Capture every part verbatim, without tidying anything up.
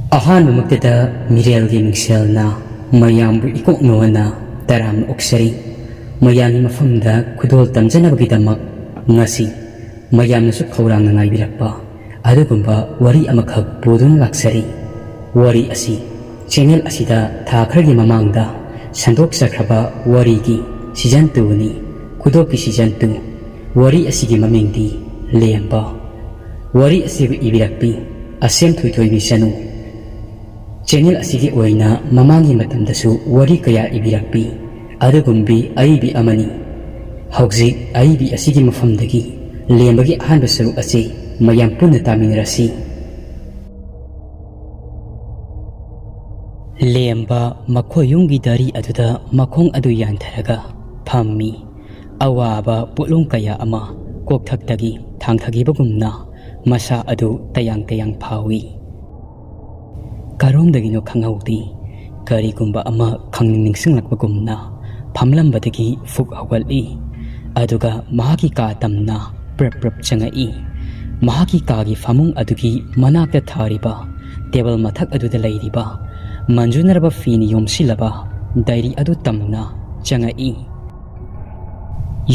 ꯑꯍꯥꯟꯕꯃꯛꯇꯗ ꯃꯤꯔꯦꯜꯒꯤ ꯃꯤꯡꯁꯦꯜꯅ ꯃꯌꯥꯝꯕꯨ ꯏꯀꯣꯛ ꯅꯣꯟꯅ ꯇꯔꯥꯝꯅ ꯑꯣꯛꯆꯔꯤ꯫ ꯃꯌꯥꯝꯒꯤ ꯃꯐꯝꯗ ꯈꯨꯗꯣꯜ ꯇꯝꯖꯅꯕꯒꯤꯗꯃꯛ ꯉꯁꯤ ꯃꯌꯥꯝꯅꯁꯨ ꯈꯧꯔꯥꯡꯅ ꯉꯥꯏꯕꯤꯔꯛꯄ ꯑꯗꯨꯒꯨꯝꯕ ꯋꯥꯔꯤ ꯑꯃꯈꯛ ꯄꯨꯗꯨꯅ ꯂꯥꯛꯆꯔꯤ꯫ ꯋꯥꯔꯤ ꯑꯁꯤ ꯆꯦꯅꯦꯜ ꯑꯁꯤꯗ ꯊꯥ ꯈꯔꯒꯤ ꯃꯃꯥꯡꯗ ꯁꯟꯗꯣꯛꯆꯈ꯭ꯔꯕ ꯋꯥꯔꯤꯒꯤ ꯁꯤꯖꯟ ꯇꯨꯅꯤ꯫ ꯈꯨꯗꯣꯞꯀꯤ ꯁꯤꯖꯟ ꯇꯨ꯫ ꯋꯥꯔꯤ ꯑꯁꯤꯒꯤ ꯃꯃꯤꯡꯗꯤ ꯂꯦꯝꯕ꯫ ꯋꯥꯔꯤ ꯑꯁꯤꯕꯨ ꯏꯕꯤꯔꯛꯄꯤ ꯑꯁꯦꯝ ꯊꯣꯏꯊꯣꯏꯕꯤ ꯆꯅꯨ꯫ ꯆꯦꯅꯦꯜ ꯑꯁꯤꯒꯤ ꯑꯣꯏꯅ ꯃꯃꯥꯡꯒꯤ ꯃꯇꯝꯗꯁꯨ ꯋꯥꯔꯤ ꯀꯌꯥ ꯏꯕꯤꯔꯛꯄꯤ ꯑꯗꯨꯒꯨꯝꯕꯤ ꯑꯏꯕꯤ ꯑꯃꯅꯤ꯫ ꯍꯧꯖꯤꯛ ꯑꯏꯕꯤ ꯑꯁꯤꯒꯤ ꯃꯐꯝꯗꯒꯤ ꯂꯦꯝꯕꯒꯤ ꯑꯍꯥꯟꯕ ꯁꯔꯨꯛ ꯑꯁꯤ ꯃꯌꯥꯝ ꯄꯨꯟꯅ ꯇꯥꯃꯤꯟꯅꯔꯁꯤ꯫ ꯂꯦꯝꯕ ꯃꯈꯣꯏ ꯌꯨꯝꯒꯤ ꯗꯥꯔꯤ ꯑꯗꯨꯗ ꯃꯈꯣꯡ ꯑꯗꯨ ꯌꯥꯟꯊꯔꯒ ꯐꯝꯃꯤ꯫ ꯑꯋꯥꯕ ꯄꯣꯠꯂꯨꯝ ꯀꯌꯥ ꯑꯃ ꯀꯣꯛꯊꯛꯇꯒꯤ ꯊꯥꯡꯊꯈꯤꯕꯒꯨꯝꯅ ꯃꯁꯥ ꯑꯗꯨ ꯇꯌꯥꯡ ꯇꯌꯥꯡ ꯐꯥꯎꯏ꯫ ꯀꯔꯣꯝꯗꯒꯤꯅꯣ ꯈꯪꯍꯧꯗꯦ, ꯀꯔꯤꯒꯨꯝꯕ ꯑꯃ ꯈꯪꯅꯤꯡ ꯅꯤꯡꯁꯤꯡꯂꯛꯄꯒꯨꯝꯅ ꯐꯝꯂꯝꯕꯗꯒꯤ ꯐꯨꯛ ꯍꯧꯒꯠꯂꯤ꯫ ꯑꯗꯨꯒ ꯃꯍꯥꯛꯀꯤ ꯀꯥ ꯇꯝꯅ ꯄ꯭ꯔꯞ ꯄ꯭ꯔꯞ ꯆꯪꯉꯛꯏ꯫ ꯃꯍꯥꯛꯀꯤ ꯀꯥꯒꯤ ꯐꯃꯨꯡ ꯑꯗꯨꯒꯤ ꯃꯅꯥꯛꯇ ꯊꯥꯔꯤꯕ ꯇꯦꯕꯜ ꯃꯊꯛ ꯑꯗꯨꯗ ꯂꯩꯔꯤꯕ ꯃꯟꯖꯨꯅꯔꯕ ꯐꯤꯅ ꯌꯣꯝꯁꯤꯜꯂꯕ ꯗꯥꯏꯔꯤ ꯑꯗꯨ ꯇꯝꯅ ꯆꯪꯉꯛꯏ꯫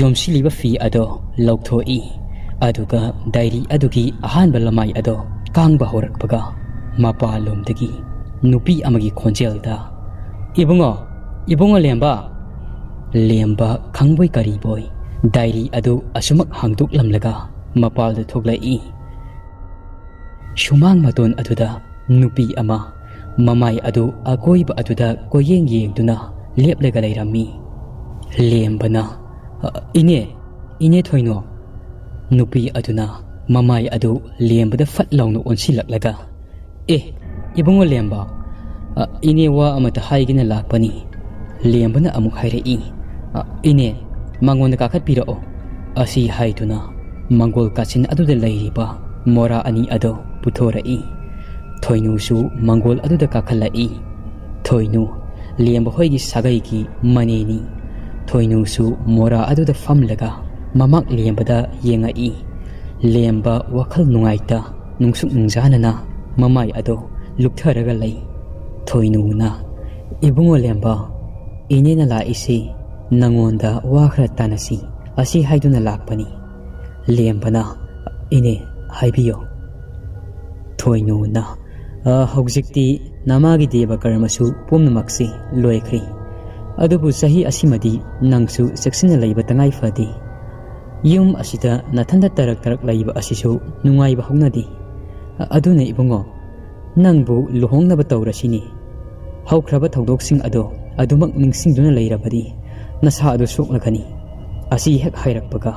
ꯌꯣꯝꯁꯤꯜꯂꯤꯕ ꯐꯤ ꯑꯗꯣ ꯂꯧꯊꯣꯛꯏ꯫ ꯑꯗꯨꯒ ꯗꯥꯏꯔꯤ ꯑꯗꯨꯒꯤ ꯑꯍꯥꯟꯕ ꯂꯃꯥꯏ ꯑꯗꯣ ꯀꯥꯡꯕ ꯍꯧꯔꯛꯄꯒ ꯃꯄꯥꯟꯂꯣꯝꯗꯒꯤ ꯅꯨꯄꯤ ꯑꯃꯒꯤ ꯈꯣꯟꯖꯦꯜꯗ, "ꯏꯕꯨꯡꯉꯣ, ꯏꯕꯨꯡꯉꯣ ꯂꯦꯝꯕ!" ꯂꯦꯝꯕ ꯈꯪꯕꯣꯏ ꯀꯔꯤꯕꯣꯏ ꯗꯥꯏꯔꯤ ꯑꯗꯨ ꯑꯁꯨꯃꯛ ꯍꯥꯡꯗꯣꯛꯂꯝꯂꯒ ꯃꯄꯥꯜꯗ ꯊꯣꯛꯂꯛꯏ꯫ ꯁꯨꯃꯥꯡ ꯃꯇꯣꯟ ꯑꯗꯨꯗ ꯅꯨꯄꯤ ꯑꯃ ꯃꯃꯥꯏ ꯑꯗꯨ ꯑꯀꯣꯏꯕ ꯑꯗꯨꯗ ꯀꯣꯏꯌꯦꯡ ꯌꯦꯡꯗꯨꯅ ꯂꯦꯞꯂꯒ ꯂꯩꯔꯝꯃꯤ꯫ ꯂꯦꯝꯕꯅ, "ꯑ, ꯏꯅꯦ, ꯏꯅꯦ ꯊꯣꯏꯅꯣ!" ꯅꯨꯄꯤ ꯑꯗꯨꯅ ꯃꯃꯥꯏ ꯑꯗꯨ ꯂꯦꯝꯕꯗ ꯐꯠ ꯂꯥꯎꯅ ꯑꯣꯟꯁꯤꯜꯂꯛꯂꯒ, "ꯑꯦ, ꯏꯕꯨꯡꯉꯣ ꯂꯦꯝꯕ, ꯑ, ꯏꯅꯦ ꯋꯥ ꯑꯃꯇ ꯍꯥꯏꯒꯦꯅ ꯂꯥꯛꯄꯅꯤ꯫" ꯂꯦꯝꯕꯅ ꯑꯃꯨꯛ ꯍꯥꯏꯔꯛꯏ, "ꯑ, ꯏꯅꯦ, ꯃꯉꯣꯟꯗ ꯀꯥꯈꯠꯄꯤꯔꯛꯑꯣ꯫" ꯑꯁꯤ ꯍꯥꯏꯗꯨꯅ ꯃꯪꯒꯣꯜ ꯀꯥꯆꯤꯟ ꯑꯗꯨꯗ ꯂꯩꯔꯤꯕ ꯃꯣꯔꯥ ꯑꯅꯤ ꯑꯗꯨ ꯄꯨꯊꯣꯔꯛꯏ꯫ ꯊꯣꯏꯅꯨꯁꯨ ꯃꯪꯒꯣꯜ ꯑꯗꯨꯗ ꯀꯥꯈꯠꯂꯛꯏ꯫ ꯊꯣꯏꯅꯨ, ꯂꯦꯝꯕ ꯍꯣꯏꯒꯤ ꯁꯥꯒꯩꯒꯤ ꯃꯅꯦꯅꯤ꯫ ꯊꯣꯏꯅꯨꯁꯨ ꯃꯣꯔꯥ ꯑꯗꯨꯗ ꯐꯝꯂꯒ ꯃꯃꯥꯛ ꯂꯦꯝꯕꯗ ꯌꯦꯡꯉꯛꯏ꯫ ꯂꯦꯝꯕ ꯋꯥꯈꯜ ꯅꯨꯡꯉꯥꯏꯇ ꯅꯨꯡꯁꯨꯛ ꯅꯨꯡꯖꯥꯅꯅ ꯃꯃꯥꯏ ꯑꯗꯨ ꯂꯨꯞꯊꯔꯒ ꯂꯩ꯫ ꯊꯣꯏꯅꯨꯅ, "ꯏꯕꯨꯡꯉꯣ ꯂꯦꯝꯕ, ꯏꯅꯦꯅ ꯂꯥꯛꯏꯁꯤ ꯅꯉꯣꯟꯗ ꯋꯥ ꯈꯔ ꯇꯥꯟꯅꯁꯤ ꯑꯁꯤ ꯍꯥꯏꯗꯨꯅ ꯂꯥꯛꯄꯅꯤ꯫" ꯂꯦꯝꯕꯅ, "ꯏꯅꯦ, ꯍꯥꯏꯕꯤꯌꯨ꯫" ꯊꯣꯏꯅꯨꯅ, "ꯑ, ꯍꯧꯖꯤꯛꯇꯤ ꯅꯃꯥꯒꯤ ꯗꯦꯕ ꯀꯔꯃꯁꯨ ꯄꯨꯝꯅꯃꯛꯁꯤ ꯂꯣꯏꯈ꯭ꯔꯦ꯫ ꯑꯗꯨꯕꯨ ꯆꯍꯤ ꯑꯁꯤꯃꯗꯤ ꯅꯪꯁꯨ ꯆꯦꯛꯁꯤꯟꯅ ꯂꯩꯕ ꯇꯉꯥꯏ ꯐꯗꯦ꯫ ꯌꯨꯝ ꯑꯁꯤꯗ ꯅꯊꯟꯇ ꯇꯔꯛ ꯇꯔꯛ ꯂꯩꯕ ꯑꯁꯤꯁꯨ ꯅꯨꯡꯉꯥꯏꯕ ꯍꯧꯅꯗꯦ꯫ ꯑ-, ꯑꯗꯨꯅ ꯏꯕꯨꯡꯉꯣ, ꯅꯪꯕꯨ ꯂꯨꯍꯣꯡꯅꯕ ꯇꯧꯔꯁꯤꯅꯦ꯫ ꯍꯧꯈ꯭ꯔꯕ ꯊꯧꯗꯣꯛꯁꯤꯡ ꯑꯗꯣ ꯑꯗꯨꯃꯛ ꯅꯤꯡꯁꯤꯡꯗꯨꯅ ꯂꯩꯔꯕꯗꯤ ꯅꯁꯥ ꯑꯗꯨ ꯁꯣꯛꯂꯒꯅꯤ꯫" ꯑꯁꯤ ꯍꯦꯛ ꯍꯥꯏꯔꯛꯄꯒ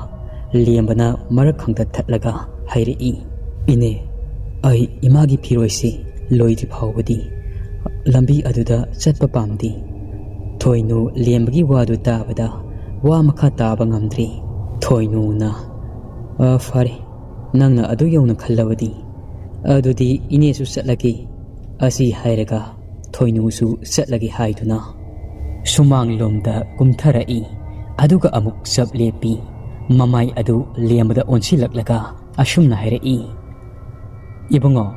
ꯂꯦꯝꯕꯅ ꯃꯔꯛ ꯈꯪꯇꯠ ꯊꯠꯂꯒ ꯍꯥꯏꯔꯛꯏ, "ꯏꯅꯦ, ꯑꯩ ꯏꯃꯥꯒꯤ ꯐꯤꯔꯣꯏꯁꯤ ꯂꯣꯏꯗ꯭ꯔꯤ ꯐꯥꯎꯕꯗꯤ ꯂꯝꯕꯤ ꯑꯗꯨꯗ ꯆꯠꯄ ꯄꯥꯝꯗꯦ꯫" ꯊꯣꯏꯅꯨ ꯂꯦꯝꯕꯒꯤ ꯋꯥꯗꯨ ꯇꯥꯕꯗ ꯋꯥ ꯃꯈꯥ ꯇꯥꯕ ꯉꯝꯗ꯭ꯔꯦ꯫ ꯊꯣꯏꯅꯨꯅ, "ꯑ, ꯐꯔꯦ, ꯅꯪꯅ ꯑꯗꯨ ꯌꯧꯅ ꯈꯜꯂꯕꯗꯤ, ꯑꯗꯨꯗꯤ ꯏꯅꯦꯁꯨ ꯆꯠꯂꯒꯦ꯫" ꯑꯁꯤ ꯍꯥꯏꯔꯒ ꯊꯣꯏꯅꯨꯁꯨ ꯆꯠꯂꯒꯦ ꯍꯥꯏꯗꯨꯅ ꯁꯨꯃꯥꯡꯂꯣꯝꯗ ꯀꯨꯝꯊꯔꯛꯏ꯫ ꯑꯗꯨꯒ ꯑꯃꯨꯛ ꯆꯞ ꯂꯦꯞꯄꯤ꯫ ꯃꯃꯥꯏ ꯑꯗꯨ ꯂꯦꯝꯕꯗ ꯑꯣꯟꯁꯤꯜꯂꯛꯂꯒ ꯑꯁꯨꯝꯅ ꯍꯥꯏꯔꯛꯏ, "ꯏꯕꯨꯡꯉꯣ,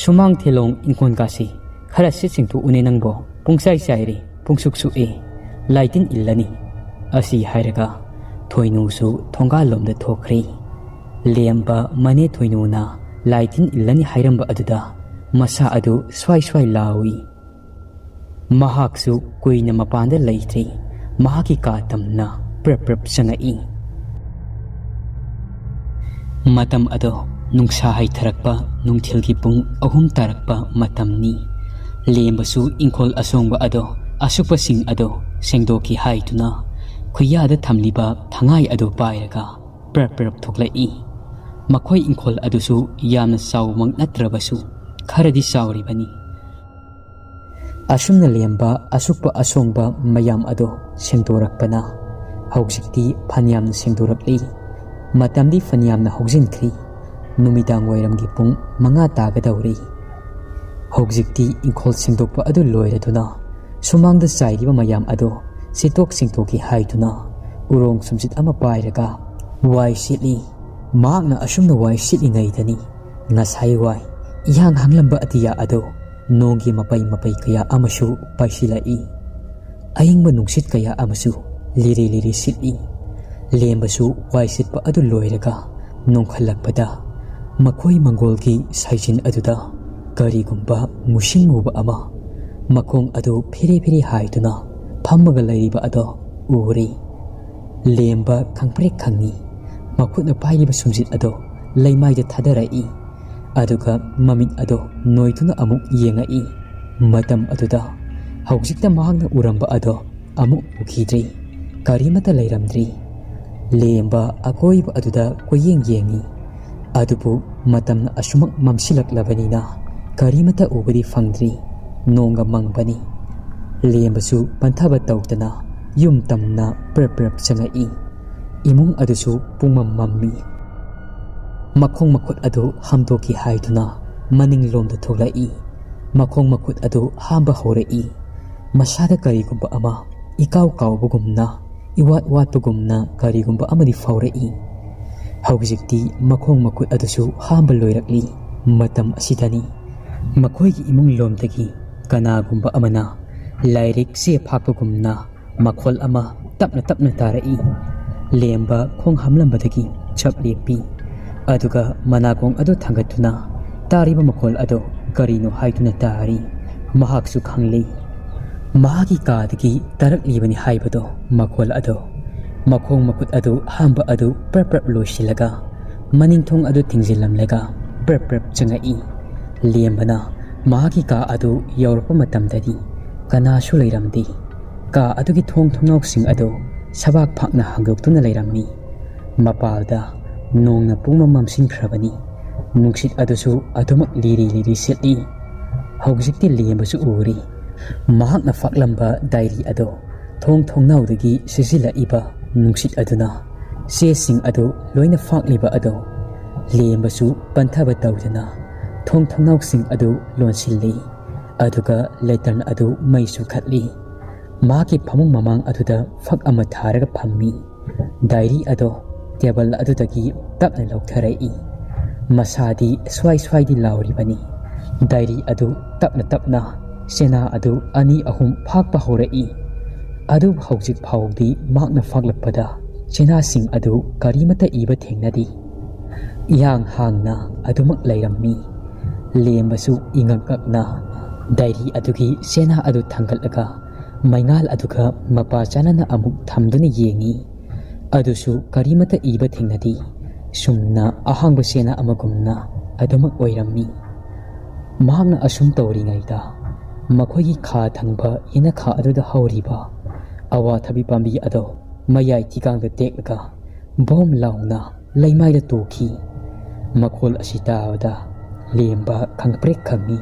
ꯁꯨꯃꯥꯡ ꯊꯦꯂꯣꯡ ꯏꯪꯈꯣꯜ ꯀꯥꯁꯤ ꯈꯔ ꯁꯤꯠ ꯁꯤꯡꯊꯣꯛꯎꯅꯦ ꯅꯪꯕꯣ꯫ ꯄꯨꯡꯆꯥꯏ ꯆꯥꯏꯔꯦ, ꯄꯨꯡꯁꯨꯛ ꯁꯨꯛꯑꯦ, ꯂꯥꯏ ꯇꯤꯟ ꯏꯜꯂꯅꯤ꯫" ꯑꯁꯤ ꯍꯥꯏꯔꯒ ꯊꯣꯏꯅꯨꯁꯨ ꯊꯣꯡꯒꯥꯜꯂꯣꯝꯗ ꯊꯣꯛꯈ꯭ꯔꯦ꯫ ꯂꯦꯝꯕ ꯃꯅꯦ ꯊꯣꯏꯅꯨꯅ ꯂꯥꯏ ꯇꯤꯟ ꯏꯜꯂꯅꯤ ꯍꯥꯏꯔꯝꯕ ꯑꯗꯨꯗ ꯃꯁꯥ ꯑꯗꯨ ꯁ꯭ꯋꯥꯏ ꯁ꯭ꯋꯥꯏ ꯂꯥꯎꯏ꯫ ꯃꯍꯥꯛꯁꯨ ꯀꯨꯏꯅ ꯃꯄꯥꯟꯗ ꯂꯩꯇ꯭ꯔꯤ꯫ ꯃꯍꯥꯛꯀꯤ ꯀꯥ ꯇꯝꯅ ꯄ꯭ꯔꯞ ꯄ꯭ꯔꯞ ꯆꯪꯉꯛꯏ꯫ ꯃꯇꯝ ꯑꯗꯣ ꯅꯨꯡꯁꯥ ꯍꯩꯊꯔꯛꯄ ꯅꯨꯡꯊꯤꯜꯒꯤ ꯄꯨꯡ ꯑꯍꯨꯝ ꯇꯥꯔꯛꯄ ꯃꯇꯝꯅꯤ꯫ ꯂꯦꯝꯕꯁꯨ ꯏꯪꯈꯣꯜ ꯑꯁꯣꯡꯕ ꯑꯗꯣ, ꯑꯁꯨꯛꯄꯁꯤꯡ ꯑꯗꯣ ꯁꯦꯡꯗꯣꯛꯀꯦ ꯍꯥꯏꯗꯨꯅ ꯈꯨꯌꯥꯗ ꯊꯝꯂꯤꯕ ꯊꯉꯥꯏ ꯑꯗꯨ ꯄꯥꯏꯔꯒ ꯄ꯭ꯔꯞ ꯄ꯭ꯔꯞ ꯊꯣꯛꯂꯛꯏ꯫ ꯃꯈꯣꯏ ꯏꯪꯈꯣꯜ ꯑꯗꯨꯁꯨ ꯌꯥꯝꯅ ꯆꯥꯎꯕꯃꯛ ꯅꯠꯇ꯭ꯔꯕꯁꯨ ꯈꯔꯗꯤ ꯆꯥꯎꯔꯤꯕꯅꯤ꯫ ꯑꯁꯨꯝꯅ ꯂꯦꯝꯕ ꯑꯁꯨꯛꯄ ꯑꯁꯣꯡꯕ ꯃꯌꯥꯝ ꯑꯗꯣ ꯁꯦꯡꯗꯣꯔꯛꯄꯅ ꯍꯧꯖꯤꯛꯇꯤ ꯐꯅꯌꯥꯝꯅ ꯁꯦꯡꯗꯣꯔꯛꯂꯤ꯫ ꯃꯇꯝꯗꯤ ꯐꯅꯌꯥꯝꯅ ꯍꯧꯖꯤꯟꯈ꯭ꯔꯤ꯫ ꯅꯨꯃꯤꯗꯥꯡ ꯋꯥꯏꯔꯝꯒꯤ ꯄꯨꯡ ꯃꯉꯥ ꯇꯥꯒꯗꯧꯔꯤ꯫ ꯍꯧꯖꯤꯛꯇꯤ ꯏꯪꯈꯣꯜ ꯁꯦꯡꯗꯣꯛꯄ ꯑꯗꯨ ꯂꯣꯏꯔꯗꯨꯅ ꯁꯨꯃꯥꯡꯗ ꯆꯥꯏꯔꯤꯕ ꯃꯌꯥꯝ ꯑꯗꯣ ꯁꯤꯠꯇꯣꯛ ꯁꯦꯡꯗꯣꯛꯀꯦ ꯍꯥꯏꯗꯨꯅ ꯎꯔꯣꯡ ꯁꯨꯝꯆꯤꯠ ꯑꯃ ꯄꯥꯏꯔꯒ ꯋꯥꯏ ꯁꯤꯠꯂꯤ꯫ ꯃꯍꯥꯛꯅ ꯑꯁꯨꯝꯅ ꯋꯥꯏ ꯁꯤꯠꯂꯤꯉꯩꯗꯅꯤ ꯉꯁꯥꯏ ꯋꯥꯏ ꯏꯍꯥꯡ ꯍꯥꯡꯂꯝꯕ ꯑꯇꯤꯌꯥ ꯑꯗꯣ ꯅꯣꯡꯒꯤ ꯃꯄꯩ ꯃꯄꯩ ꯀꯌꯥ ꯑꯃꯁꯨ ꯄꯥꯏꯁꯤꯜꯂꯛꯏ꯫ ꯑꯏꯪꯕ ꯅꯨꯡꯁꯤꯠ ꯀꯌꯥ ꯑꯃꯁꯨ ꯂꯤꯔꯤ ꯂꯤꯔꯤ ꯁꯤꯠꯂꯤ꯫ ꯂꯦꯝꯕꯁꯨ ꯋꯥꯏ ꯁꯤꯠꯄ ꯑꯗꯨ ꯂꯣꯏꯔꯒ ꯅꯣꯡꯈꯠꯂꯛꯄꯗ ꯃꯈꯣꯏ ꯃꯪꯒꯣꯜꯒꯤ ꯁꯥꯏꯖꯤꯟ ꯑꯗꯨꯗ ꯀꯔꯤꯒꯨꯝꯕ ꯃꯨꯁꯤꯟ ꯃꯨꯕ ꯑꯃ ꯃꯈꯣꯡ ꯑꯗꯨ ꯐꯤꯔꯤ ꯐꯤꯔꯤ ꯍꯥꯏꯗꯨꯅ ꯐꯝꯃꯒ ꯂꯩꯔꯤꯕ ꯑꯗꯣ ꯎꯔꯦ꯫ ꯂꯦꯝꯕ ꯈꯪꯄ꯭ꯔꯦꯛ ꯈꯪꯉꯤ꯫ ꯃꯈꯨꯠꯅ ꯄꯥꯏꯔꯤꯕ ꯁꯨꯝꯖꯤꯠ ꯑꯗꯣ ꯂꯩꯃꯥꯏꯗ ꯊꯥꯗꯔꯛꯏ꯫ ꯑꯗꯨꯒ ꯃꯃꯤꯠ ꯑꯗꯣ ꯅꯣꯏꯗꯨꯅ ꯑꯃꯨꯛ ꯌꯦꯡꯉꯛꯏ꯫ ꯃꯇꯝ ꯑꯗꯨꯗ ꯍꯧꯖꯤꯛꯇ ꯃꯍꯥꯛꯅ ꯎꯔꯝꯕ ꯑꯗꯣ ꯑꯃꯨꯛ ꯎꯈꯤꯗ꯭ꯔꯦ꯫ ꯀꯔꯤꯃꯠꯇ ꯂꯩꯔꯝꯗ꯭ꯔꯦ꯫ ꯂꯦꯝꯕ ꯑꯀꯣꯏꯕ ꯑꯗꯨꯗ ꯀꯣꯏꯌꯦꯡ ꯌꯦꯡꯉꯤ꯫ ꯑꯗꯨꯕꯨ ꯃꯇꯝꯅ ꯑꯁꯨꯃꯛ ꯃꯝꯁꯤꯜꯂꯛꯂꯕꯅꯤꯅ ꯀꯔꯤꯃꯠꯇ ꯎꯕꯗꯤ ꯐꯪꯗ꯭ꯔꯤ꯫ ꯅꯣꯡꯒ ꯃꯪꯕꯅꯤ꯫ ꯂꯦꯝꯕꯁꯨ ꯄꯟꯊꯕ ꯇꯧꯗꯅ ꯌꯨꯝ ꯇꯝꯅ ꯄ꯭ꯔꯞ ꯄ꯭ꯔꯞ ꯆꯪꯉꯛꯏ꯫ ꯏꯃꯨꯡ ꯑꯗꯨꯁꯨ ꯄꯨꯡꯃꯝ ꯃꯝꯃꯤ꯫ ꯃꯈꯣꯡ ꯃꯈꯨꯠ ꯑꯗꯨ ꯍꯥꯝꯗꯣꯛꯈꯤ ꯍꯥꯏꯗꯨꯅ ꯃꯅꯤꯡꯂꯣꯝꯗ ꯊꯣꯛꯂꯛꯏ꯫ ꯃꯈꯣꯡ ꯃꯈꯨꯠ ꯑꯗꯨ ꯍꯥꯝꯕ ꯍꯧꯔꯛꯏ꯫ ꯃꯁꯥꯗ ꯀꯔꯤꯒꯨꯝꯕ ꯑꯃ ꯏꯀꯥꯎ ꯀꯥꯎꯕꯒꯨꯝꯅ, ꯏꯋꯥꯠ ꯋꯥꯠꯄꯒꯨꯝꯅ ꯀꯔꯤꯒꯨꯝꯕ ꯑꯃꯗꯤ ꯐꯥꯎꯔꯛꯏ꯫ ꯍꯧꯖꯤꯛꯇꯤ ꯃꯈꯣꯡ ꯃꯈꯨꯠ ꯑꯗꯨꯁꯨ ꯍꯥꯝꯕ ꯂꯣꯏꯔꯛꯂꯤ꯫ ꯃꯇꯝ ꯑꯁꯤꯗꯅꯤ ꯃꯈꯣꯏꯒꯤ ꯏꯃꯨꯡ ꯂꯣꯝꯗꯒꯤ ꯀꯅꯥꯒꯨꯝꯕ ꯑꯃꯅ ꯂꯥꯏꯔꯤꯛ ꯆꯦ ꯐꯥꯛꯄꯒꯨꯝꯅ ꯃꯈꯣꯜ ꯑꯃ ꯇꯞꯅ ꯇꯞꯅ ꯇꯥꯔꯛꯏ꯫ ꯂꯦꯝꯕ ꯈꯣꯡ ꯍꯥꯝꯂꯝꯕꯗꯒꯤ ꯆꯞ ꯂꯦꯞꯄꯤ꯫ ꯑꯗꯨꯒ ꯃꯅꯥꯀꯣꯡ ꯑꯗꯨ ꯊꯥꯡꯒꯠꯇꯨꯅ ꯇꯥꯔꯤꯕ ꯃꯈꯣꯜ ꯑꯗꯨ ꯀꯔꯤꯅꯣ ꯍꯥꯏꯗꯨꯅ ꯇꯥꯔꯤ꯫ ꯃꯍꯥꯛꯁꯨ ꯈꯪꯂꯦ꯫ ꯃꯍꯥꯛꯀꯤ ꯀꯥꯗꯒꯤ ꯇꯥꯔꯛꯂꯤꯕꯅꯤ ꯍꯥꯏꯕꯗꯣ ꯃꯈꯣꯜ ꯑꯗꯨ꯫ ꯃꯈꯣꯡ ꯃꯈꯨꯠ ꯑꯗꯨ ꯍꯥꯝꯕ ꯑꯗꯨ ꯄ꯭ꯔꯞ ꯄ꯭ꯔꯞ ꯂꯣꯏꯁꯤꯜꯂꯒ ꯃꯅꯤꯡꯊꯣꯡ ꯑꯗꯨ ꯊꯤꯡꯖꯤꯜꯂꯝꯂꯒ ꯄ꯭ꯔꯞ ꯄ꯭ꯔꯞ ꯆꯪꯉꯛꯏ꯫ ꯂꯦꯝꯕꯅ ꯃꯍꯥꯛꯀꯤ ꯀꯥ ꯑꯗꯨ ꯌꯧꯔꯛꯄ ꯃꯇꯝꯗꯗꯤ ꯀꯅꯥꯁꯨ ꯂꯩꯔꯝꯗꯦ꯫ ꯀꯥ ꯑꯗꯨꯒꯤ ꯊꯣꯡ ꯊꯣꯡꯅꯥꯎꯁꯤꯡ ꯑꯗꯨ ꯁꯕꯥꯛ ꯐꯥꯛꯅ ꯍꯥꯡꯗꯣꯛꯇꯨꯅ ꯂꯩꯔꯝꯃꯤ꯫ ꯃꯄꯥꯜꯗ ꯅꯣꯡꯅ ꯄꯨꯡꯃꯝ ꯃꯝꯁꯤꯟꯈ꯭ꯔꯕꯅꯤ꯫ ꯅꯨꯡꯁꯤꯠ ꯑꯗꯨꯁꯨ ꯑꯗꯨꯃꯛ ꯂꯤꯔꯤ ꯂꯤꯔꯤ ꯁꯤꯠꯂꯤ꯫ ꯍꯧꯖꯤꯛꯇꯤ ꯂꯦꯝꯕꯁꯨ ꯎꯔꯤ꯫ ꯃꯍꯥꯛꯅ ꯐꯥꯛꯂꯝꯕ ꯗꯥꯏꯔꯤ ꯑꯗꯨ ꯊꯣꯡ ꯊꯣꯡꯅꯥꯎꯗꯒꯤ ꯁꯤꯖꯤꯜꯂꯛꯏꯕ ꯅꯨꯡꯁꯤꯠ ꯑꯗꯨꯅ ꯆꯦꯁꯤꯡ ꯑꯗꯨ ꯂꯣꯏꯅ ꯐꯥꯛꯂꯤꯕ ꯑꯗꯨ꯫ ꯂꯦꯝꯕꯁꯨ ꯄꯟꯊꯕ ꯇꯧꯗꯅ ꯊꯣꯡ ꯊꯣꯡꯅꯥꯎꯁꯤꯡ ꯑꯗꯨ ꯂꯣꯟꯁꯤꯜꯂꯤ꯫ ꯑꯗꯨꯒ ꯂꯦꯇꯔꯟ ꯑꯗꯨ ꯃꯩꯁꯨ ꯈꯠꯂꯤ꯫ ꯃꯍꯥꯛꯀꯤ ꯐꯃꯨꯡ ꯃꯃꯥꯡ ꯑꯗꯨꯗ ꯐꯛ ꯑꯃ ꯊꯥꯔꯒ ꯐꯝꯃꯤ꯫ ꯗꯥꯏꯔꯤ ꯑꯗꯣ ꯇꯦꯕꯜ ꯑꯗꯨꯗꯒꯤ ꯇꯞꯅ ꯂꯧꯊꯔꯛꯏ꯫ ꯃꯁꯥꯗꯤ ꯁ꯭ꯋꯥꯏ ꯁ꯭ꯋꯥꯏꯗꯤ ꯂꯥꯎꯔꯤꯕꯅꯤ꯫ ꯗꯥꯏꯔꯤ ꯑꯗꯨ ꯇꯞꯅ ꯇꯞꯅ ꯆꯦꯅꯥ ꯑꯗꯨ ꯑꯅꯤ ꯑꯍꯨꯝ ꯐꯥꯛꯄ ꯍꯧꯔꯛꯏ꯫ ꯑꯗꯨꯕꯨ ꯍꯧꯖꯤꯛ ꯐꯥꯎꯗꯤ ꯃꯍꯥꯛꯅ ꯐꯥꯛꯂꯛꯄꯗ ꯆꯦꯅꯥꯁꯤꯡ ꯑꯗꯨ ꯀꯔꯤꯃꯠꯇ ꯏꯕ ꯊꯦꯡꯅꯗꯦ꯫ ꯏꯍꯥꯡ ꯍꯥꯡꯅ ꯑꯗꯨꯃꯛ ꯂꯩꯔꯝꯃꯤ꯫ ꯂꯦꯝꯕꯁꯨ ꯏꯉꯛ ꯉꯛꯅ ꯗꯥꯏꯔꯤ ꯑꯗꯨꯒꯤ ꯆꯦꯅꯥ ꯑꯗꯨ ꯊꯥꯡꯒꯠꯂꯒ ꯃꯩꯉꯥꯜ ꯑꯗꯨꯒ ꯃꯄꯥ ꯆꯥꯅꯅ ꯑꯃꯨꯛ ꯊꯝꯗꯨꯅ ꯌꯦꯡꯏ꯫ ꯑꯗꯨꯁꯨ ꯀꯔꯤꯃꯠꯇ ꯏꯕ ꯊꯦꯡꯅꯗꯦ꯫ ꯆꯨꯝꯅ ꯑꯍꯥꯡꯕ ꯆꯦꯅꯥ ꯑꯃꯒꯨꯝꯅ ꯑꯗꯨꯃꯛ ꯑꯣꯏꯔꯝꯃꯤ꯫ ꯃꯍꯥꯛꯅ ꯑꯁꯨꯝ ꯇꯧꯔꯤꯉꯩꯗ ꯃꯈꯣꯏꯒꯤ ꯈꯥ ꯊꯪꯕ ꯌꯦꯅꯈꯥ ꯑꯗꯨꯗ ꯍꯧꯔꯤꯕ ꯑꯋꯥꯊꯕꯤ ꯄꯥꯝꯕꯤ ꯑꯗꯨ ꯃꯌꯥꯏ ꯊꯤꯒꯥꯡꯗ ꯇꯦꯛꯂꯒ ꯕꯣꯝ ꯂꯥꯎꯅ ꯂꯩꯃꯥꯏꯗ ꯇꯨꯈꯤ꯫ ꯃꯈꯣꯜ ꯑꯁꯤ ꯇꯥꯕꯗ ꯂꯦꯝꯕ ꯈꯪꯄ꯭ꯔꯦꯛ ꯈꯪꯉꯤ꯫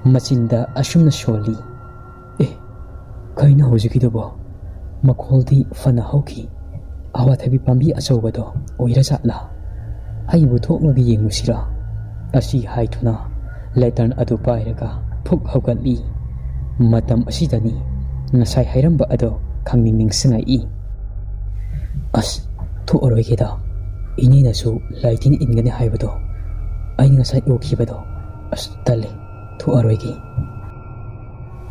ꯃꯆꯤꯟꯗ ꯑꯁꯨꯝꯅ ꯁꯣꯜꯂꯤ, "ꯑꯦ, ꯀꯩꯅꯣ ꯍꯧꯖꯤꯛꯀꯤꯗꯨꯕꯣ? ꯃꯈꯣꯜꯗꯤ ꯐꯅ ꯍꯧꯈꯤ꯫ ꯑꯋꯥꯊꯕꯤ ꯄꯥꯝꯕꯤ ꯑꯆꯧꯕꯗꯣ ꯑꯣꯏꯔꯖꯥꯠꯂꯥ? ꯑꯩꯕꯨ ꯊꯣꯛꯂꯒ ꯌꯦꯡꯉꯨꯁꯤꯔꯥ?" ꯑꯁꯤ ꯍꯥꯏꯗꯨꯅ ꯂꯦꯇꯔꯟ ꯑꯗꯨ ꯄꯥꯏꯔꯒ ꯐꯨꯛ ꯍꯧꯒꯠꯂꯤ꯫ ꯃꯇꯝ ꯑꯁꯤꯗꯅꯤ ꯉꯁꯥꯏ ꯍꯥꯏꯔꯝꯕ ꯑꯗꯣ ꯈꯪꯅꯤꯡ ꯅꯤꯡꯁꯤꯡꯉꯛꯏ꯫ "ꯑꯁ, ꯊꯣꯛꯑꯔꯣꯏꯒꯦꯗ꯫ ꯏꯅꯦꯅꯁꯨ ꯂꯥꯏ ꯇꯤꯟ ꯏꯟꯒꯅꯤ ꯍꯥꯏꯕꯗꯣ ꯑꯩꯅ ꯉꯁꯥꯏ ꯎꯈꯤꯕꯗꯣ꯫ ꯑꯁ, ꯇꯜꯂꯦ꯫ ꯊꯣꯛꯑꯔꯣꯏꯒꯦ꯫"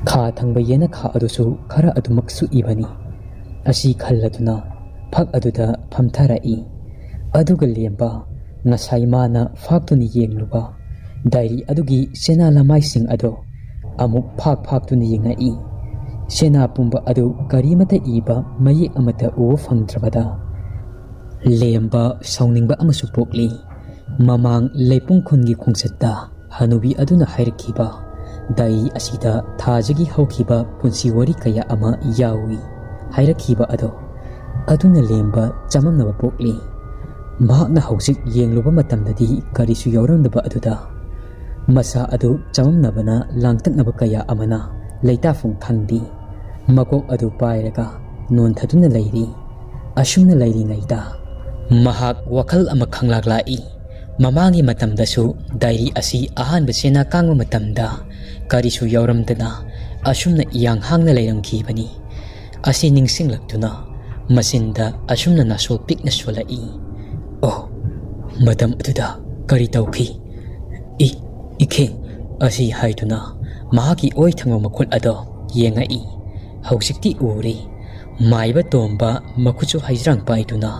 ꯈꯥ ꯊꯪꯕ ꯌꯦꯅꯈꯥ ꯑꯗꯨꯁꯨ ꯈꯔ ꯑꯗꯨꯃꯛ ꯁꯨꯛꯏꯕꯅꯤ꯫ ꯑꯁꯤ ꯈꯜꯂꯗꯨꯅ ꯐꯛ ꯑꯗꯨꯗ ꯐꯝꯊꯔꯛꯏ꯫ ꯑꯗꯨꯒ ꯂꯦꯝꯕ ꯉꯁꯥꯏ ꯃꯥꯅ ꯐꯥꯛꯇꯨꯅ ꯌꯦꯡꯂꯨꯕ ꯗꯥꯏꯔꯤ ꯑꯗꯨꯒꯤ ꯆꯦꯅꯥ ꯂꯃꯥꯏꯁꯤꯡ ꯑꯗꯨ ꯑꯃꯨꯛ ꯐꯥꯛ ꯐꯥꯛꯇꯨꯅ ꯌꯦꯡꯉꯛꯏ꯫ ꯆꯦꯅꯥ ꯄꯨꯝꯕ ꯑꯗꯨ ꯀꯔꯤꯃꯠꯇ ꯏꯕ ꯃꯌꯦꯛ ꯑꯃꯠꯇ ꯎꯕ ꯐꯪꯗ꯭ꯔꯕꯗ ꯂꯦꯝꯕ ꯁꯥꯎꯅꯤꯡꯕ ꯑꯃꯁꯨ ꯄꯣꯛꯂꯤ꯫ ꯃꯃꯥꯡ ꯂꯩꯄꯨꯡ ꯈꯨꯟꯒꯤ ꯈꯣꯡꯆꯠꯇ ꯍꯅꯨꯕꯤ ꯑꯗꯨꯅ ꯍꯥꯏꯔꯛꯈꯤꯕ ꯗꯥꯏꯔꯤ ꯑꯁꯤꯗ ꯊꯥꯖꯒꯤ ꯍꯧꯈꯤꯕ ꯄꯨꯟꯁꯤ ꯋꯥꯔꯤ ꯀꯌꯥ ꯑꯃ ꯌꯥꯎꯏ ꯍꯥꯏꯔꯛꯈꯤꯕ ꯑꯗꯣ ꯑꯗꯨꯅ ꯂꯦꯝꯕ ꯆꯃꯝꯅꯕ ꯄꯣꯛꯂꯤ꯫ ꯃꯍꯥꯛꯅ ꯍꯧꯖꯤꯛ ꯌꯦꯡꯂꯨꯕ ꯃꯇꯝꯗꯗꯤ ꯀꯔꯤꯁꯨ ꯌꯥꯎꯔꯝꯗꯕ ꯑꯗꯨꯗ ꯃꯁꯥ ꯑꯗꯨ ꯆꯃꯝꯅꯕꯅ ꯂꯥꯡꯇꯛꯅꯕ ꯀꯌꯥ ꯑꯃꯅ ꯂꯩꯇꯥꯐꯝ ꯈꯪꯗꯦ꯫ ꯃꯀꯣꯛ ꯑꯗꯨ ꯄꯥꯏꯔꯒ ꯅꯣꯟꯊꯗꯨꯅ ꯂꯩꯔꯤ꯫ ꯑꯁꯨꯝꯅ ꯂꯩꯔꯤꯉꯩꯗ ꯃꯍꯥꯛ ꯋꯥꯈꯜ ꯑꯃ ꯈꯪꯂꯥꯛ ꯂꯥꯛꯏ꯫ ꯃꯃꯥꯡꯒꯤ ꯃꯇꯝꯗꯁꯨ ꯗꯥꯏꯔꯤ ꯑꯁꯤ ꯑꯍꯥꯟꯕ ꯆꯦꯅꯥ ꯀꯥꯡꯕ ꯃꯇꯝꯗ ꯀꯔꯤꯁꯨ ꯌꯥꯎꯔꯝꯗꯅ ꯑꯁꯨꯝꯅ ꯏꯌꯥꯡ ꯍꯥꯡꯅ ꯂꯩꯔꯝꯈꯤꯕꯅꯤ꯫ ꯑꯁꯤ ꯅꯤꯡꯁꯤꯡꯂꯛꯇꯨꯅ ꯃꯆꯤꯟꯗ ꯑꯁꯨꯝꯅ ꯅꯥꯁꯣꯜ ꯄꯤꯛꯅ ꯁꯣꯜꯂꯛꯏ꯫ "ꯑꯣ, ꯃꯇꯝ ꯑꯗꯨꯗ ꯀꯔꯤ ꯇꯧꯈꯤ? ꯏ, ꯏꯈꯦ, ꯑꯁꯤ ꯍꯥꯏꯗꯨꯅ ꯃꯍꯥꯛꯀꯤ ꯑꯣꯏ ꯊꯪꯕ ꯃꯈꯨꯠ ꯑꯗꯣ ꯌꯦꯡꯉꯛꯏ꯫ ꯍꯧꯖꯤꯛꯇꯤ ꯎꯔꯦ꯫ ꯃꯥꯏꯕ ꯇꯣꯝꯕ ꯃꯈꯨꯠꯁꯨ ꯍꯩꯖ꯭ꯔꯥꯡ ꯄꯥꯏꯗꯨꯅ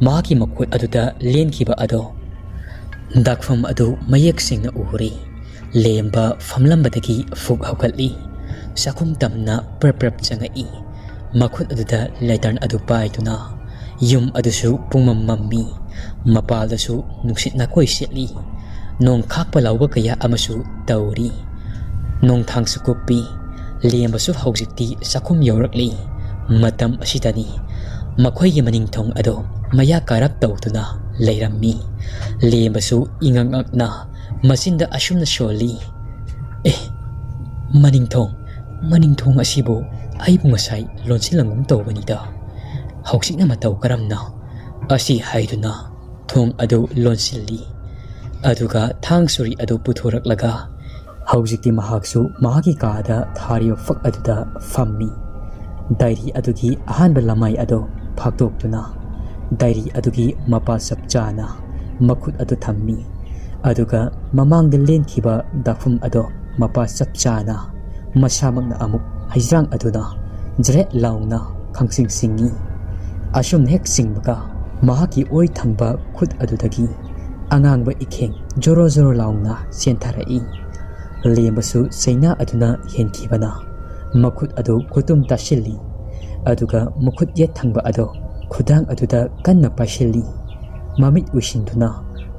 ꯃꯍꯥꯛꯀꯤ ꯃꯈꯨꯠ ꯑꯗꯨꯗ ꯂꯦꯟꯈꯤꯕ ꯑꯗꯣ꯫ ꯗꯥꯛꯐꯝ ꯑꯗꯨ ꯃꯌꯦꯛ ꯁꯦꯡꯅ ꯎꯔꯦ꯫ ꯂꯦꯝꯕ ꯐꯝꯂꯝꯕꯗꯒꯤ ꯐꯨꯛ ꯍꯧꯒꯠꯂꯤ꯫ ꯆꯥꯛꯈꯨꯝ ꯇꯝꯅ ꯄ꯭ꯔꯞ ꯄ꯭ꯔꯞ ꯆꯪꯉꯛꯏ꯫ ꯃꯈꯨꯠ ꯑꯗꯨꯗ ꯂꯦꯇꯔꯟ ꯑꯗꯨ ꯄꯥꯏꯗꯨꯅ ꯌꯨꯝ ꯑꯗꯨꯁꯨ ꯄꯨꯡꯃꯝ ꯃꯝꯃꯤ꯫ ꯃꯄꯥꯜꯗꯁꯨ ꯅꯨꯡꯁꯤꯠ ꯅꯥꯀꯣꯏ ꯁꯤꯠꯂꯤ꯫ ꯅꯣꯡ ꯈꯥꯛꯄ ꯂꯥꯎꯕ ꯀꯌꯥ ꯑꯃꯁꯨ ꯇꯧꯔꯤ꯫ ꯅꯣꯡꯊꯥꯡꯁꯨ ꯀꯨꯞꯄꯤ꯫ ꯂꯦꯝꯕꯁꯨ ꯍꯧꯖꯤꯛꯇꯤ ꯆꯥꯛꯈꯨꯝ ꯌꯧꯔꯛꯂꯤ꯫ ꯃꯇꯝ ꯑꯁꯤꯗꯅꯤ ꯃꯈꯣꯏꯒꯤ ꯃꯅꯤꯡꯊꯣꯡ ꯑꯗꯨ ꯃꯌꯥ ꯀꯥꯔꯞ ꯇꯧꯗꯨꯅ ꯂꯩꯔꯝꯃꯤ꯫ ꯂꯦꯝꯕꯁꯨ ꯏꯉꯛ ꯉꯛꯅ ꯃꯆꯤꯟꯗ ꯑꯁꯨꯝꯅ ꯁꯣꯜꯂꯤ, "ꯑꯦ, ꯃꯅꯤꯡꯊꯣꯡ, ꯃꯅꯤꯡꯊꯣꯡ ꯑꯁꯤꯕꯨ ꯑꯩꯕꯨ ꯉꯁꯥꯏ ꯂꯣꯟꯁꯤꯜꯂꯝꯒꯨꯝ ꯇꯧꯕꯅꯤꯗ꯫ ꯍꯧꯖꯤꯛꯅ ꯃꯇꯧ ꯀꯔꯝꯅ?" ꯑꯁꯤ ꯍꯥꯏꯗꯨꯅ ꯊꯣꯡ ꯑꯗꯨ ꯂꯣꯟꯁꯤꯜꯂꯤ꯫ ꯑꯗꯨꯒ ꯊꯥꯡ ꯁꯨꯔꯤ ꯑꯗꯨ ꯄꯨꯊꯣꯔꯛꯂꯒ ꯍꯧꯖꯤꯛꯇꯤ ꯃꯍꯥꯛꯁꯨ ꯃꯍꯥꯛꯀꯤ ꯀꯥꯗ ꯊꯥꯔꯤꯕ ꯐꯛ ꯑꯗꯨꯗ ꯐꯝꯃꯤ꯫ ꯗꯥꯏꯔꯤ ꯑꯗꯨꯒꯤ ꯑꯍꯥꯟꯕ ꯂꯃꯥꯏ ꯑꯗꯨ ꯐꯥꯛꯇꯣꯛꯇꯨꯅ ꯗꯥꯏꯔꯤ ꯑꯗꯨꯒꯤ ꯃꯄꯥ ꯆꯞ ꯆꯥꯅ ꯃꯈꯨꯠ ꯑꯗꯨ ꯊꯝꯃꯤ꯫ ꯑꯗꯨꯒ ꯃꯃꯥꯡꯗ ꯂꯦꯟꯈꯤꯕ ꯗꯥꯛꯐꯝ ꯑꯗꯣ ꯃꯄꯥ ꯆꯞ ꯆꯥꯅ ꯃꯁꯥꯃꯛꯅ ꯑꯃꯨꯛ ꯍꯩꯖ꯭ꯔꯥꯡ ꯑꯗꯨꯅ ꯖ꯭ꯔꯦꯠ ꯂꯥꯎꯅ ꯈꯪꯆꯤꯡ ꯆꯤꯡꯏ꯫ ꯑꯁꯨꯝꯅ ꯍꯦꯛ ꯆꯤꯡꯕꯒ ꯃꯍꯥꯛꯀꯤ ꯑꯣꯏ ꯊꯪꯕ ꯈꯨꯠ ꯑꯗꯨꯗꯒꯤ ꯑꯉꯥꯡꯕ ꯏꯈꯦꯡ ꯖꯣꯔꯣ ꯖꯣꯔꯣ ꯂꯥꯎꯅ ꯆꯦꯟꯊꯔꯛꯏ꯫ ꯂꯦꯝꯕꯁꯨ ꯆꯩꯅꯥ ꯑꯗꯨꯅ ꯍꯦꯟꯈꯤꯕꯅ ꯃꯈꯨꯠ ꯑꯗꯨ ꯈꯨꯇꯨꯝ ꯇꯥꯁꯤꯜꯂꯤ꯫ ꯑꯗꯨꯒ ꯃꯈꯨꯠ ꯌꯦꯠ ꯊꯪꯕ ꯑꯗꯨ ꯈꯨꯗꯥꯡ ꯑꯗꯨꯗ ꯀꯟꯅ ꯄꯥꯏꯁꯤꯜꯂꯤ꯫ ꯃꯃꯤꯠ ꯎꯏꯁꯤꯟꯗꯨꯅ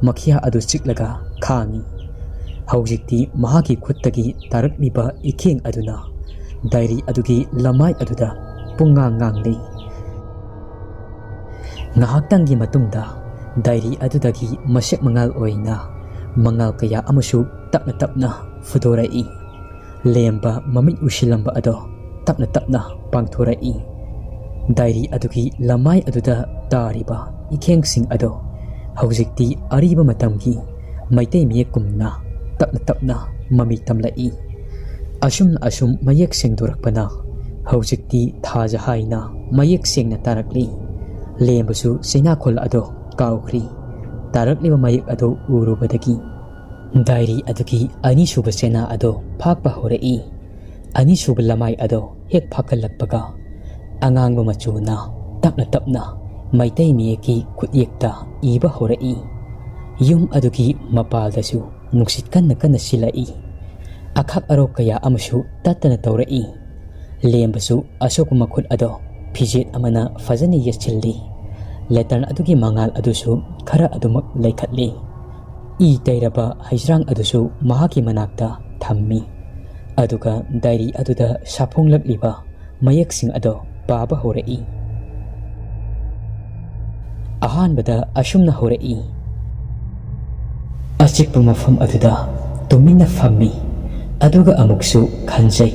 ꯃꯈꯤꯌꯥ ꯑꯗꯨ ꯆꯤꯛꯂꯒ ꯈꯥꯡꯏ꯫ ꯍꯧꯖꯤꯛꯇꯤ ꯃꯍꯥꯛꯀꯤ ꯈꯨꯠꯇꯒꯤ ꯇꯥꯔꯛꯂꯤꯕ ꯏꯈꯦꯡ ꯑꯗꯨꯅ ꯗꯥꯏꯔꯤ ꯑꯗꯨꯒꯤ ꯂꯃꯥꯏ ꯑꯗꯨꯗ ꯄꯨꯡꯉꯥꯡ ꯉꯥꯡꯂꯤ꯫ ꯉꯥꯏꯍꯥꯛꯇꯪꯒꯤ ꯃꯇꯨꯡꯗ ꯗꯥꯏꯔꯤ ꯑꯗꯨꯗꯒꯤ ꯃꯁꯦꯛ ꯃꯉꯥꯜ ꯑꯣꯏꯅ ꯃꯉꯥꯜ ꯀꯌꯥ ꯑꯃꯁꯨ ꯇꯞꯅ ꯇꯞꯅ ꯐꯨꯗꯣꯔꯛꯏ꯫ ꯂꯦꯝꯕ ꯃꯃꯤꯠ ꯎꯏꯁꯤꯜꯂꯝꯕ ꯑꯗꯣ ꯇꯞꯅ ꯇꯞꯅ ꯄꯥꯡꯊꯣꯔꯛꯏ꯫ ꯗꯥꯏꯔꯤ ꯑꯗꯨꯒꯤ ꯂꯃꯥꯏ ꯑꯗꯨꯗ ꯇꯥꯔꯤꯕ ꯏꯈꯦꯡꯁꯤꯡ ꯑꯗꯣ ꯍꯧꯖꯤꯛꯇꯤ ꯑꯔꯤꯕ ꯃꯇꯝꯒꯤ ꯃꯩꯇꯩ ꯃꯌꯦꯛꯀꯨꯝꯅ ꯇꯞꯅ ꯇꯞꯅ ꯃꯃꯤ ꯇꯝꯂꯛꯏ꯫ ꯑꯁꯨꯝꯅ ꯑꯁꯨꯝ ꯃꯌꯦꯛ ꯁꯦꯡꯗꯣꯔꯛꯄꯅ ꯍꯧꯖꯤꯛꯇꯤ ꯊꯥꯖ ꯍꯥꯏꯅ ꯃꯌꯦꯛ ꯁꯦꯡꯅ ꯇꯥꯔꯛꯂꯤ꯫ ꯂꯦꯝꯕꯁꯨ ꯆꯩꯅꯥꯈꯣꯜ ꯑꯗꯣ ꯀꯥꯎꯈ꯭ꯔꯤ꯫ ꯇꯥꯔꯛꯂꯤꯕ ꯃꯌꯦꯛ ꯑꯗꯨ ꯎꯔꯨꯕꯗꯒꯤ ꯗꯥꯏꯔꯤ ꯑꯗꯨꯒꯤ ꯑꯅꯤꯁꯨꯕ ꯆꯦꯅꯥ ꯑꯗꯣ ꯐꯥꯛꯄ ꯍꯧꯔꯛꯏ꯫ ꯑꯅꯤꯁꯨꯕ ꯂꯃꯥꯏ ꯑꯗꯣ ꯍꯦꯛ ꯐꯥꯛꯀꯠꯂꯛꯄꯒ, ꯑꯉꯥꯡꯕ ꯃꯆꯨꯅ ꯇꯞꯅ ꯇꯞꯅ ꯃꯩꯇꯩ ꯃꯌꯦꯛꯀꯤ ꯈꯨꯠꯌꯦꯛꯇ ꯏꯕ ꯍꯧꯔꯛꯏ꯫ ꯌꯨꯝ ꯑꯗꯨꯒꯤ ꯃꯄꯥꯜꯗꯁꯨ ꯅꯨꯡꯁꯤꯠ ꯀꯟꯅ ꯀꯟꯅ ꯁꯤꯜꯂꯛꯏ꯫ ꯑꯈꯥꯛ ꯑꯔꯣꯛ ꯀꯌꯥ ꯑꯃꯁꯨ ꯇꯠꯇꯅ ꯇꯧꯔꯛꯏ꯫ ꯂꯦꯝꯕꯁꯨ ꯑꯁꯣꯛꯄ ꯃꯈꯨꯠ ꯑꯗꯣ ꯐꯤꯖꯦꯠ ꯑꯃꯅ ꯐꯖꯅ ꯌꯦꯠꯁꯤꯜꯂꯤ꯫ ꯂꯦꯇꯔꯟ ꯑꯗꯨꯒꯤ ꯃꯉꯥꯜ ꯑꯗꯨꯁꯨ ꯈꯔ ꯑꯗꯨꯃꯛ ꯂꯩꯈꯠꯂꯤ꯫ ꯏ ꯇꯩꯔꯕ ꯍꯩꯖ꯭ꯔꯥꯡ ꯑꯗꯨꯁꯨ ꯃꯍꯥꯛꯀꯤ ꯃꯅꯥꯛꯇ ꯊꯝꯃꯤ꯫ ꯑꯗꯨꯒ ꯗꯥꯏꯔꯤ ꯑꯗꯨꯗ ꯁꯥꯐꯣꯡꯂꯛꯂꯤꯕ ꯃꯌꯦꯛꯁꯤꯡ ꯑꯗꯣ ꯄꯥꯕ ꯍꯧꯔꯛꯏ꯫ ꯑꯍꯥꯟꯕꯗ ꯑꯁꯨꯝꯅ ꯍꯧꯔꯛꯏ, ꯑꯆꯤꯛꯄ ꯃꯐꯝ ꯑꯗꯨꯗ ꯇꯨꯃꯤꯟꯅ ꯐꯝꯃꯤ, ꯑꯗꯨꯒ ꯑꯃꯨꯛꯁꯨ ꯈꯟꯖꯩ,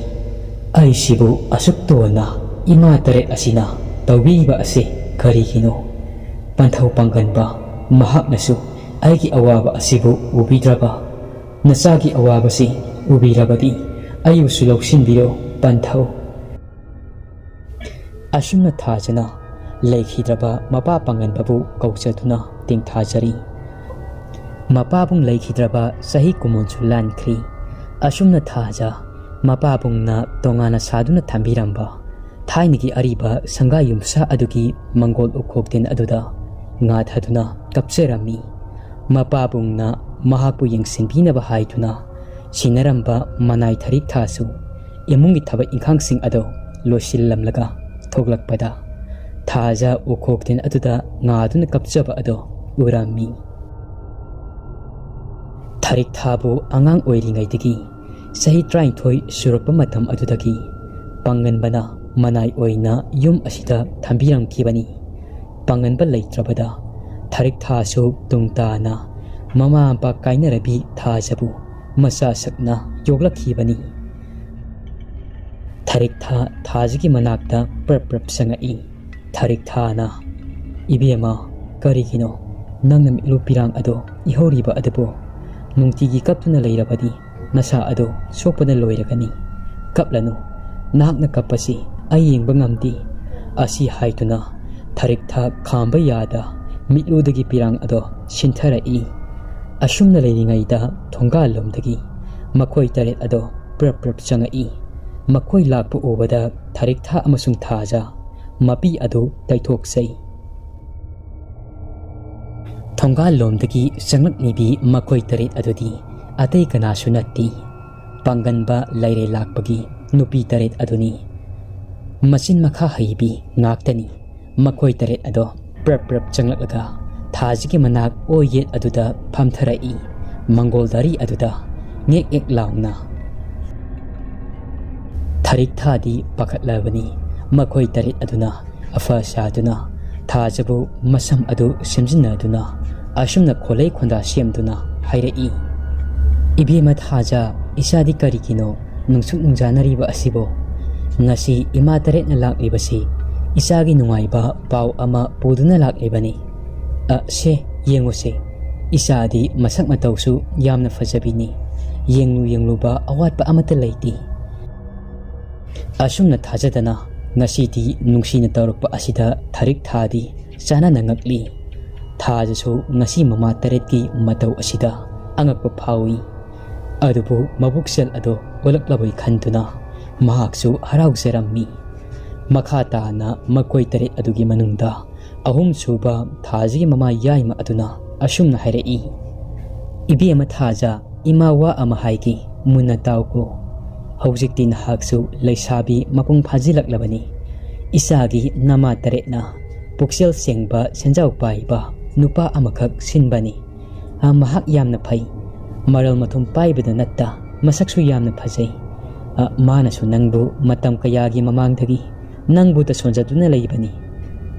"ꯑꯩꯁꯤꯕꯨ ꯑꯁꯨꯛ ꯇꯣꯟꯅ ꯏꯃꯥ ꯇꯔꯦꯠ ꯑꯁꯤꯅ ꯇꯧꯕꯤꯔꯤꯕ ꯑꯁꯤ ꯀꯔꯤꯒꯤꯅꯣ? ꯄꯟꯊꯧ ꯄꯥꯡꯒꯟꯕ ꯃꯍꯥꯛꯅꯁꯨ ꯑꯩꯒꯤ ꯑꯋꯥꯕ ꯑꯁꯤꯕꯨ ꯎꯕꯤꯗ꯭ꯔꯕ? ꯅꯆꯥꯒꯤ ꯑꯋꯥꯕꯁꯤ ꯎꯕꯤꯔꯕꯗꯤ ꯑꯩꯕꯨꯁꯨ ꯂꯧꯁꯤꯟꯕꯤꯔꯣ, ꯄꯟꯊꯧ꯫" ꯑꯁꯨꯝꯅ ꯊꯥꯖꯅ ꯂꯩꯈꯤꯗ꯭ꯔꯕ ꯃꯄꯥ ꯄꯥꯡꯒꯟꯕꯕꯨ ꯀꯧꯖꯗꯨꯅ ꯇꯦꯡꯊꯥꯖꯔꯤ꯫ ꯃꯄꯥꯕꯨꯡ ꯂꯩꯈꯤꯗ꯭ꯔꯕ ꯆꯍꯤ ꯀꯨꯟꯃꯣꯟꯁꯨ ꯂꯥꯟꯈ꯭ꯔꯤ꯫ ꯑꯁꯨꯝꯅ ꯊꯥꯖ ꯃꯄꯥꯕꯨꯡꯅ ꯇꯣꯉꯥꯟꯅ ꯁꯥꯗꯨꯅ ꯊꯝꯕꯤꯔꯝꯕ ꯊꯥꯏꯅꯒꯤ ꯑꯔꯤꯕ ꯁꯪꯒꯥ ꯌꯨꯝꯁꯥ ꯑꯗꯨꯒꯤ ꯃꯪꯒꯣꯜ ꯎꯈꯣꯛꯇꯦꯟ ꯑꯗꯨꯗ ꯉꯥꯊꯗꯨꯅ ꯀꯞꯆꯔꯝꯃꯤ꯫ ꯃꯄꯥꯕꯨꯡꯅ ꯃꯍꯥꯛꯄꯨ ꯌꯦꯡꯁꯤꯟꯕꯤꯅꯕ ꯍꯥꯏꯗꯨꯅ ꯁꯤꯟꯅꯔꯝꯕ ꯃꯅꯥꯏ ꯊꯔꯤꯛ ꯊꯥꯁꯨ ꯏꯃꯨꯡꯒꯤ ꯊꯕꯛ ꯏꯪꯈꯥꯡꯁꯤꯡ ꯑꯗꯨ ꯂꯣꯏꯁꯤꯜꯂꯝꯂꯒ ꯊꯣꯛꯂꯛꯄꯗ, ꯊꯥꯖ ꯎꯈꯣꯛꯇꯦꯟ ꯑꯗꯨꯗ ꯉꯥꯗꯨꯅ ꯀꯞꯆꯕ ꯑꯗꯨ ꯎꯔꯝꯃꯤ꯫ ꯊꯔꯤꯛ ꯊꯥꯕꯨ ꯑꯉꯥꯡ ꯑꯣꯏꯔꯤꯉꯩꯗꯒꯤ, ꯆꯍꯤ ꯇꯔꯥꯅꯤꯊꯣꯏ ꯁꯨꯔꯛꯄ ꯃꯇꯝ ꯑꯗꯨꯗꯒꯤ, ꯄꯥꯡꯒꯟꯕꯅ ꯃꯅꯥꯏ ꯑꯣꯏꯅ ꯌꯨꯝ ꯑꯁꯤꯗ ꯊꯝꯕꯤꯔꯝꯈꯤꯕꯅꯤ꯫ ꯄꯥꯡꯒꯟꯕ ꯂꯩꯇ꯭ꯔꯕꯗ, ꯊꯔꯤꯛ ꯊꯥꯁꯨ ꯇꯨꯡ ꯇꯥꯅ ꯃꯃꯥ ꯃꯄꯥ ꯀꯥꯏꯅꯔꯕꯤ ꯊꯥꯖꯕꯨ ꯃꯆꯥ ꯁꯛꯅ ꯌꯣꯛꯂꯛꯈꯤꯕꯅꯤ꯫ ꯊꯔꯤꯛ ꯊꯥ ꯊꯥꯖꯒꯤ ꯃꯅꯥꯛꯇ ꯄ꯭ꯔꯞ ꯄ꯭ꯔꯞ ꯆꯪꯉꯛꯏ꯫ ꯊꯔꯤꯛ ꯊꯥꯅ, "ꯏꯕꯦꯝꯃ, ꯀꯔꯤꯒꯤꯅꯣ ꯅꯪꯅ ꯃꯤꯠꯂꯨ ꯄꯤꯔꯥꯡ ꯑꯗꯣ ꯏꯍꯧꯔꯤꯕ ꯑꯗꯨꯕꯨ? ꯅꯨꯡꯇꯤꯒꯤ ꯀꯞꯇꯨꯅ ꯂꯩꯔꯕꯗꯤ ꯅꯁꯥ ꯑꯗꯨ ꯁꯣꯛꯄꯅ ꯂꯣꯏꯔꯒꯅꯤ꯫ ꯀꯞꯂꯅꯨ, ꯅꯍꯥꯛꯅ ꯀꯞꯄꯁꯤ ꯑꯩ ꯌꯦꯡꯕ ꯉꯝꯗꯦ꯫" ꯑꯁꯤ ꯍꯥꯏꯗꯨꯅ ꯊꯔꯤꯛ ꯊꯥ ꯈꯥꯝꯕ ꯌꯥꯗ ꯃꯤꯠꯂꯨꯗꯒꯤ ꯄꯤꯔꯥꯡ ꯑꯗꯣ ꯁꯤꯟꯊꯔꯛꯏ꯫ ꯑꯁꯨꯝꯅ ꯂꯩꯔꯤꯉꯩꯗ ꯊꯣꯡꯒꯥꯜꯂꯣꯝꯗꯒꯤ ꯃꯈꯣꯏ ꯇꯔꯦꯠ ꯑꯗꯣ ꯄ꯭ꯔꯞ ꯄ꯭ꯔꯞ ꯆꯪꯉꯛꯏ꯫ ꯃꯈꯣꯏ ꯂꯥꯛꯄ ꯎꯕꯗ ꯊꯥꯔꯤꯛꯊꯥ ꯑꯃꯁꯨꯡ ꯊꯥꯖ ꯃꯄꯤ ꯑꯗꯨ ꯇꯩꯊꯣꯛꯆꯩ꯫ ꯊꯣꯡꯒꯥꯜꯂꯣꯝꯗꯒꯤ ꯆꯪꯂꯛꯂꯤꯕꯤ ꯃꯈꯣꯏ ꯇꯔꯦꯠ ꯑꯗꯨꯗꯤ ꯑꯇꯩ ꯀꯅꯥꯁꯨ ꯅꯠꯇꯦ, ꯄꯥꯡꯒꯟꯕ ꯂꯩꯔꯩ ꯂꯥꯛꯄꯒꯤ ꯅꯨꯄꯤ ꯇꯔꯦꯠ ꯑꯗꯨꯅꯤ꯫ ꯃꯆꯤꯟ ꯃꯈꯥ ꯍꯩꯕꯤ ꯉꯥꯛꯇꯅꯤ꯫ ꯃꯈꯣꯏ ꯇꯔꯦꯠ ꯑꯗꯣ ꯄ꯭ꯔꯞ ꯄ꯭ꯔꯞ ꯆꯪꯂꯛꯂꯒ ꯊꯥꯖꯒꯤ ꯃꯅꯥꯛ ꯑꯣꯏ ꯌꯦꯠ ꯑꯗꯨꯗ ꯐꯝꯊꯔꯛꯏ꯫ ꯃꯪꯒꯣꯜ ꯗꯥꯔꯤ ꯑꯗꯨꯗ ꯉꯦꯛ ꯉꯦꯛ ꯂꯥꯎꯅ꯫ ꯊꯥꯔꯤꯛ ꯊꯥꯗꯤ ꯄꯥꯈꯠꯂꯕꯅꯤ꯫ ꯃꯈꯣꯏ ꯇꯔꯦꯠ ꯑꯗꯨꯅ ꯑꯐ ꯁꯥꯗꯨꯅ ꯊꯥꯖꯕꯨ ꯃꯁꯝ ꯑꯗꯨ ꯁꯦꯝꯖꯤꯟꯅꯗꯨꯅ ꯑꯁꯨꯝꯅ ꯈꯣꯂꯩ ꯈꯣꯟꯗꯥ ꯁꯦꯝꯗꯨꯅ ꯍꯥꯏꯔꯛꯏ, "ꯏꯕꯦꯝꯃ ꯊꯥꯖ, ꯏꯆꯥꯗꯤ ꯀꯔꯤꯒꯤꯅꯣ ꯅꯨꯡꯁꯨꯛ ꯅꯨꯡꯖꯥꯅꯔꯤꯕ ꯑꯁꯤꯕꯣ? ꯉꯁꯤ ꯏꯃꯥ ꯇꯔꯦꯠꯅ ꯂꯥꯛꯂꯤꯕꯁꯤ ꯏꯆꯥꯒꯤ ꯅꯨꯡꯉꯥꯏꯕ ꯄꯥꯎ ꯑꯃ ꯄꯨꯗꯨꯅ ꯂꯥꯛꯂꯤꯕꯅꯤ꯫ ꯑ, ꯁꯦ, ꯌꯦꯡꯉꯨꯁꯦ, ꯏꯆꯥꯗꯤ ꯃꯁꯛ ꯃꯇꯧꯁꯨ ꯌꯥꯝꯅ ꯐꯖꯕꯤꯅꯤ꯫ ꯌꯦꯡꯂꯨ ꯌꯦꯡꯂꯨꯕ ꯑꯋꯥꯠꯄ ꯑꯃꯠꯇ ꯂꯩꯇꯦ"꯫ ꯑꯁꯨꯝꯅ ꯊꯥꯖꯗꯅ ꯉꯁꯤꯗꯤ ꯅꯨꯡꯁꯤꯅ ꯇꯧꯔꯛꯄ ꯑꯁꯤꯗ ꯊꯥꯔꯤꯛ ꯊꯥꯗꯤ ꯆꯥꯟꯅꯅ ꯉꯛꯂꯤ꯫ ꯊꯥꯖꯁꯨ ꯉꯁꯤ ꯃꯃꯥ ꯇꯔꯦꯠꯀꯤ ꯃꯇꯧ ꯑꯁꯤꯗ ꯑꯉꯛꯄ ꯐꯥꯎꯏ꯫ ꯑꯗꯨꯕꯨ ꯃꯕꯨꯛꯆꯦꯜ ꯑꯗꯣ ꯑꯣꯜꯂꯛꯂꯕꯣꯏ ꯈꯟꯗꯨꯅ ꯃꯍꯥꯛꯁꯨ ꯍꯔꯥꯎꯖꯔꯝꯃꯤ꯫ ꯃꯈꯥ ꯇꯥꯅ ꯃꯈꯣꯏ ꯇꯔꯦꯠ ꯑꯗꯨꯒꯤ ꯃꯅꯨꯡꯗ ꯑꯍꯨꯝꯁꯨꯕ ꯊꯥꯖꯒꯤ ꯃꯃꯥ ꯌꯥꯏꯃ ꯑꯗꯨꯅ ꯑꯁꯨꯝꯅ ꯍꯥꯏꯔꯛꯏ, "ꯏꯕꯦꯝꯃ ꯊꯥꯖ, ꯏꯃꯥ ꯋꯥ ꯑꯃ ꯍꯥꯏꯒꯦ, ꯃꯨꯟꯅ ꯇꯥꯎꯀꯣ꯫ ꯍꯧꯖꯤꯛꯇꯤ ꯅꯍꯥꯛꯁꯨ ꯂꯩꯁꯥꯕꯤ ꯃꯄꯨꯡ ꯐꯥꯖꯤꯜꯂꯛꯂꯕꯅꯤ꯫ ꯏꯆꯥꯒꯤ ꯅꯃꯥ ꯇꯔꯦꯠꯅ ꯄꯨꯛꯆꯦꯜ ꯁꯦꯡꯕ ꯁꯦꯟꯖꯥꯎ ꯄꯥꯏꯕ ꯅꯨꯄꯥ ꯑꯃꯈꯛ ꯁꯤꯟꯕꯅꯤ꯫ ꯑ, ꯃꯍꯥꯛ ꯌꯥꯝꯅ ꯐꯩ꯫ ꯃꯔꯜ ꯃꯊꯨꯝ ꯄꯥꯏꯕꯗ ꯅꯠꯇ ꯃꯁꯛꯁꯨ ꯌꯥꯝꯅ ꯐꯖꯩ꯫ ꯑ, ꯃꯥꯅꯁꯨ ꯅꯪꯕꯨ ꯃꯇꯝ ꯀꯌꯥꯒꯤ ꯃꯃꯥꯡꯗꯒꯤ ꯅꯪꯕꯨ ꯇꯁꯣꯟꯖꯗꯨꯅ ꯂꯩꯕꯅꯤ꯫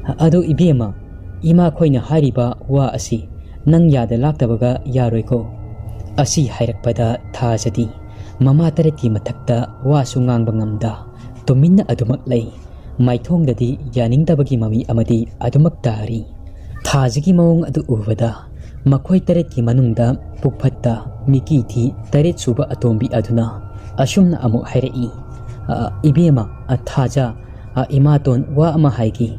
ꯑ, ꯑꯗꯨ ꯏꯕꯦꯝꯃ, ꯏꯃꯥꯈꯣꯏꯅ ꯍꯥꯏꯔꯤꯕ ꯋꯥ ꯑꯁꯤ ꯅꯪ ꯌꯥꯗ ꯂꯥꯛꯇꯕꯒ ꯌꯥꯔꯣꯏꯀꯣ"꯫ ꯑꯁꯤ ꯍꯥꯏꯔꯛꯄꯗ ꯊꯥꯖꯗꯤ ꯃꯃꯥ ꯇꯔꯦꯠꯀꯤ ꯃꯊꯛꯇ ꯋꯥꯁꯨ ꯉꯥꯡꯕ ꯉꯝꯗ ꯇꯨꯃꯤꯟꯅ ꯑꯗꯨꯃꯛ ꯂꯩ꯫ ꯃꯥꯏꯊꯣꯡꯗꯗꯤ ꯌꯥꯅꯤꯡꯗꯕꯒꯤ ꯃꯃꯤ ꯑꯃꯗꯤ ꯑꯗꯨꯃꯛ ꯇꯥꯔꯤ꯫ ꯊꯥꯖꯒꯤ ꯃꯑꯣꯡ ꯑꯗꯨ ꯎꯕꯗ ꯃꯈꯣꯏ ꯇꯔꯦꯠꯀꯤ ꯃꯅꯨꯡꯗ ꯄꯨꯛꯐꯠꯇ ꯃꯤꯀꯤ ꯊꯤ ꯇꯔꯦꯠ ꯁꯨꯕ ꯑꯇꯣꯝꯕꯤ ꯑꯗꯨꯅ ꯑꯁꯨꯝꯅ ꯑꯃꯨꯛ ꯍꯥꯏꯔꯛꯏ, "ꯑ, ꯏꯕꯦꯝꯃ, ꯑ, ꯊꯥꯖ, ꯑ, ꯏꯃꯥꯇꯣꯟ ꯋꯥ ꯑꯃ ꯍꯥꯏꯒꯦ꯫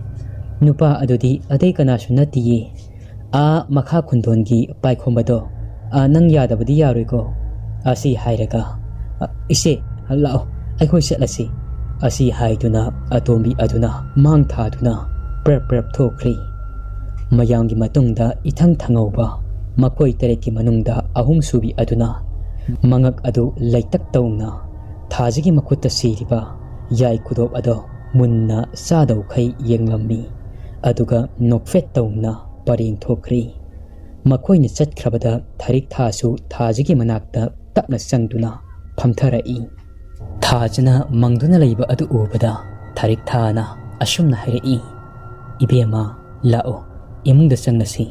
ꯅꯨꯄꯥ ꯑꯗꯨꯗꯤ ꯑꯇꯩ ꯀꯅꯥꯁꯨ ꯅꯠꯇꯤꯌꯦ꯫ ꯑꯥ ꯃꯈꯥ ꯈꯨꯟꯗꯣꯟꯒꯤ ꯄꯥꯏꯈꯣꯝꯕꯗꯣ, "ꯑ, ꯅꯪ ꯌꯥꯗꯕꯗꯤ ꯌꯥꯔꯣꯏꯀꯣ?" ꯑꯁꯤ ꯍꯥꯏꯔꯒ, "ꯑ, ꯏꯆꯦ, ꯂꯥꯛꯑꯣ, ꯑꯩꯈꯣꯏ ꯆꯠꯂꯁꯤ," ꯑꯁꯤ ꯍꯥꯏꯗꯨꯅ ꯑꯇꯣꯝꯕꯤ ꯑꯗꯨꯅ ꯃꯥꯡ ꯊꯥꯗꯨꯅ ꯄ꯭ꯔꯞ ꯄ꯭ꯔꯞ ꯊꯣꯛꯈ꯭ꯔꯤ꯫ ꯃꯌꯥꯝꯒꯤ ꯃꯇꯨꯡꯗ ꯏꯊꯪ ꯊꯪꯍꯧꯕ ꯃꯈꯣꯏ ꯇꯔꯦꯠꯀꯤ ꯃꯅꯨꯡꯗ ꯑꯍꯨꯝꯁꯨꯕꯤ ꯑꯗꯨꯅ ꯃꯉꯛ ꯑꯗꯨ ꯂꯩꯇꯛ ꯇꯧꯅ ꯊꯥꯖꯒꯤ ꯃꯈꯨꯠꯇ ꯁꯤꯔꯤꯕ ꯌꯥꯏ ꯈꯨꯗꯣꯞ ꯑꯗꯣ ꯃꯨꯟꯅ ꯆꯥꯗꯧꯈꯩ ꯌꯦꯡꯂꯝꯃꯤ꯫ ꯑꯗꯨꯒ ꯅꯣꯛꯐꯦꯠ ꯇꯧꯅ ꯄꯔꯦꯡ ꯊꯣꯛꯈ꯭ꯔꯤ꯫ ꯃꯈꯣꯏꯅ ꯆꯠꯈ꯭ꯔꯕꯗ ꯊꯔꯤꯛ ꯊꯥꯁꯨ ꯊꯥꯖꯒꯤ ꯃꯅꯥꯛꯇ ꯇꯞꯅ ꯆꯪꯗꯨꯅ ꯐꯝꯊꯔꯛꯏ꯫ ꯊꯥꯖꯅ ꯃꯪꯗꯨꯅ ꯂꯩꯕ ꯑꯗꯨ ꯎꯕꯗ ꯊꯔꯤꯛ ꯊꯥꯅ ꯑꯁꯨꯝꯅ ꯍꯥꯏꯔꯛꯏ, "ꯏꯕꯦꯝꯃ, ꯂꯥꯛꯑꯣ, ꯏꯃꯨꯡꯗ ꯆꯪꯂꯁꯤ꯫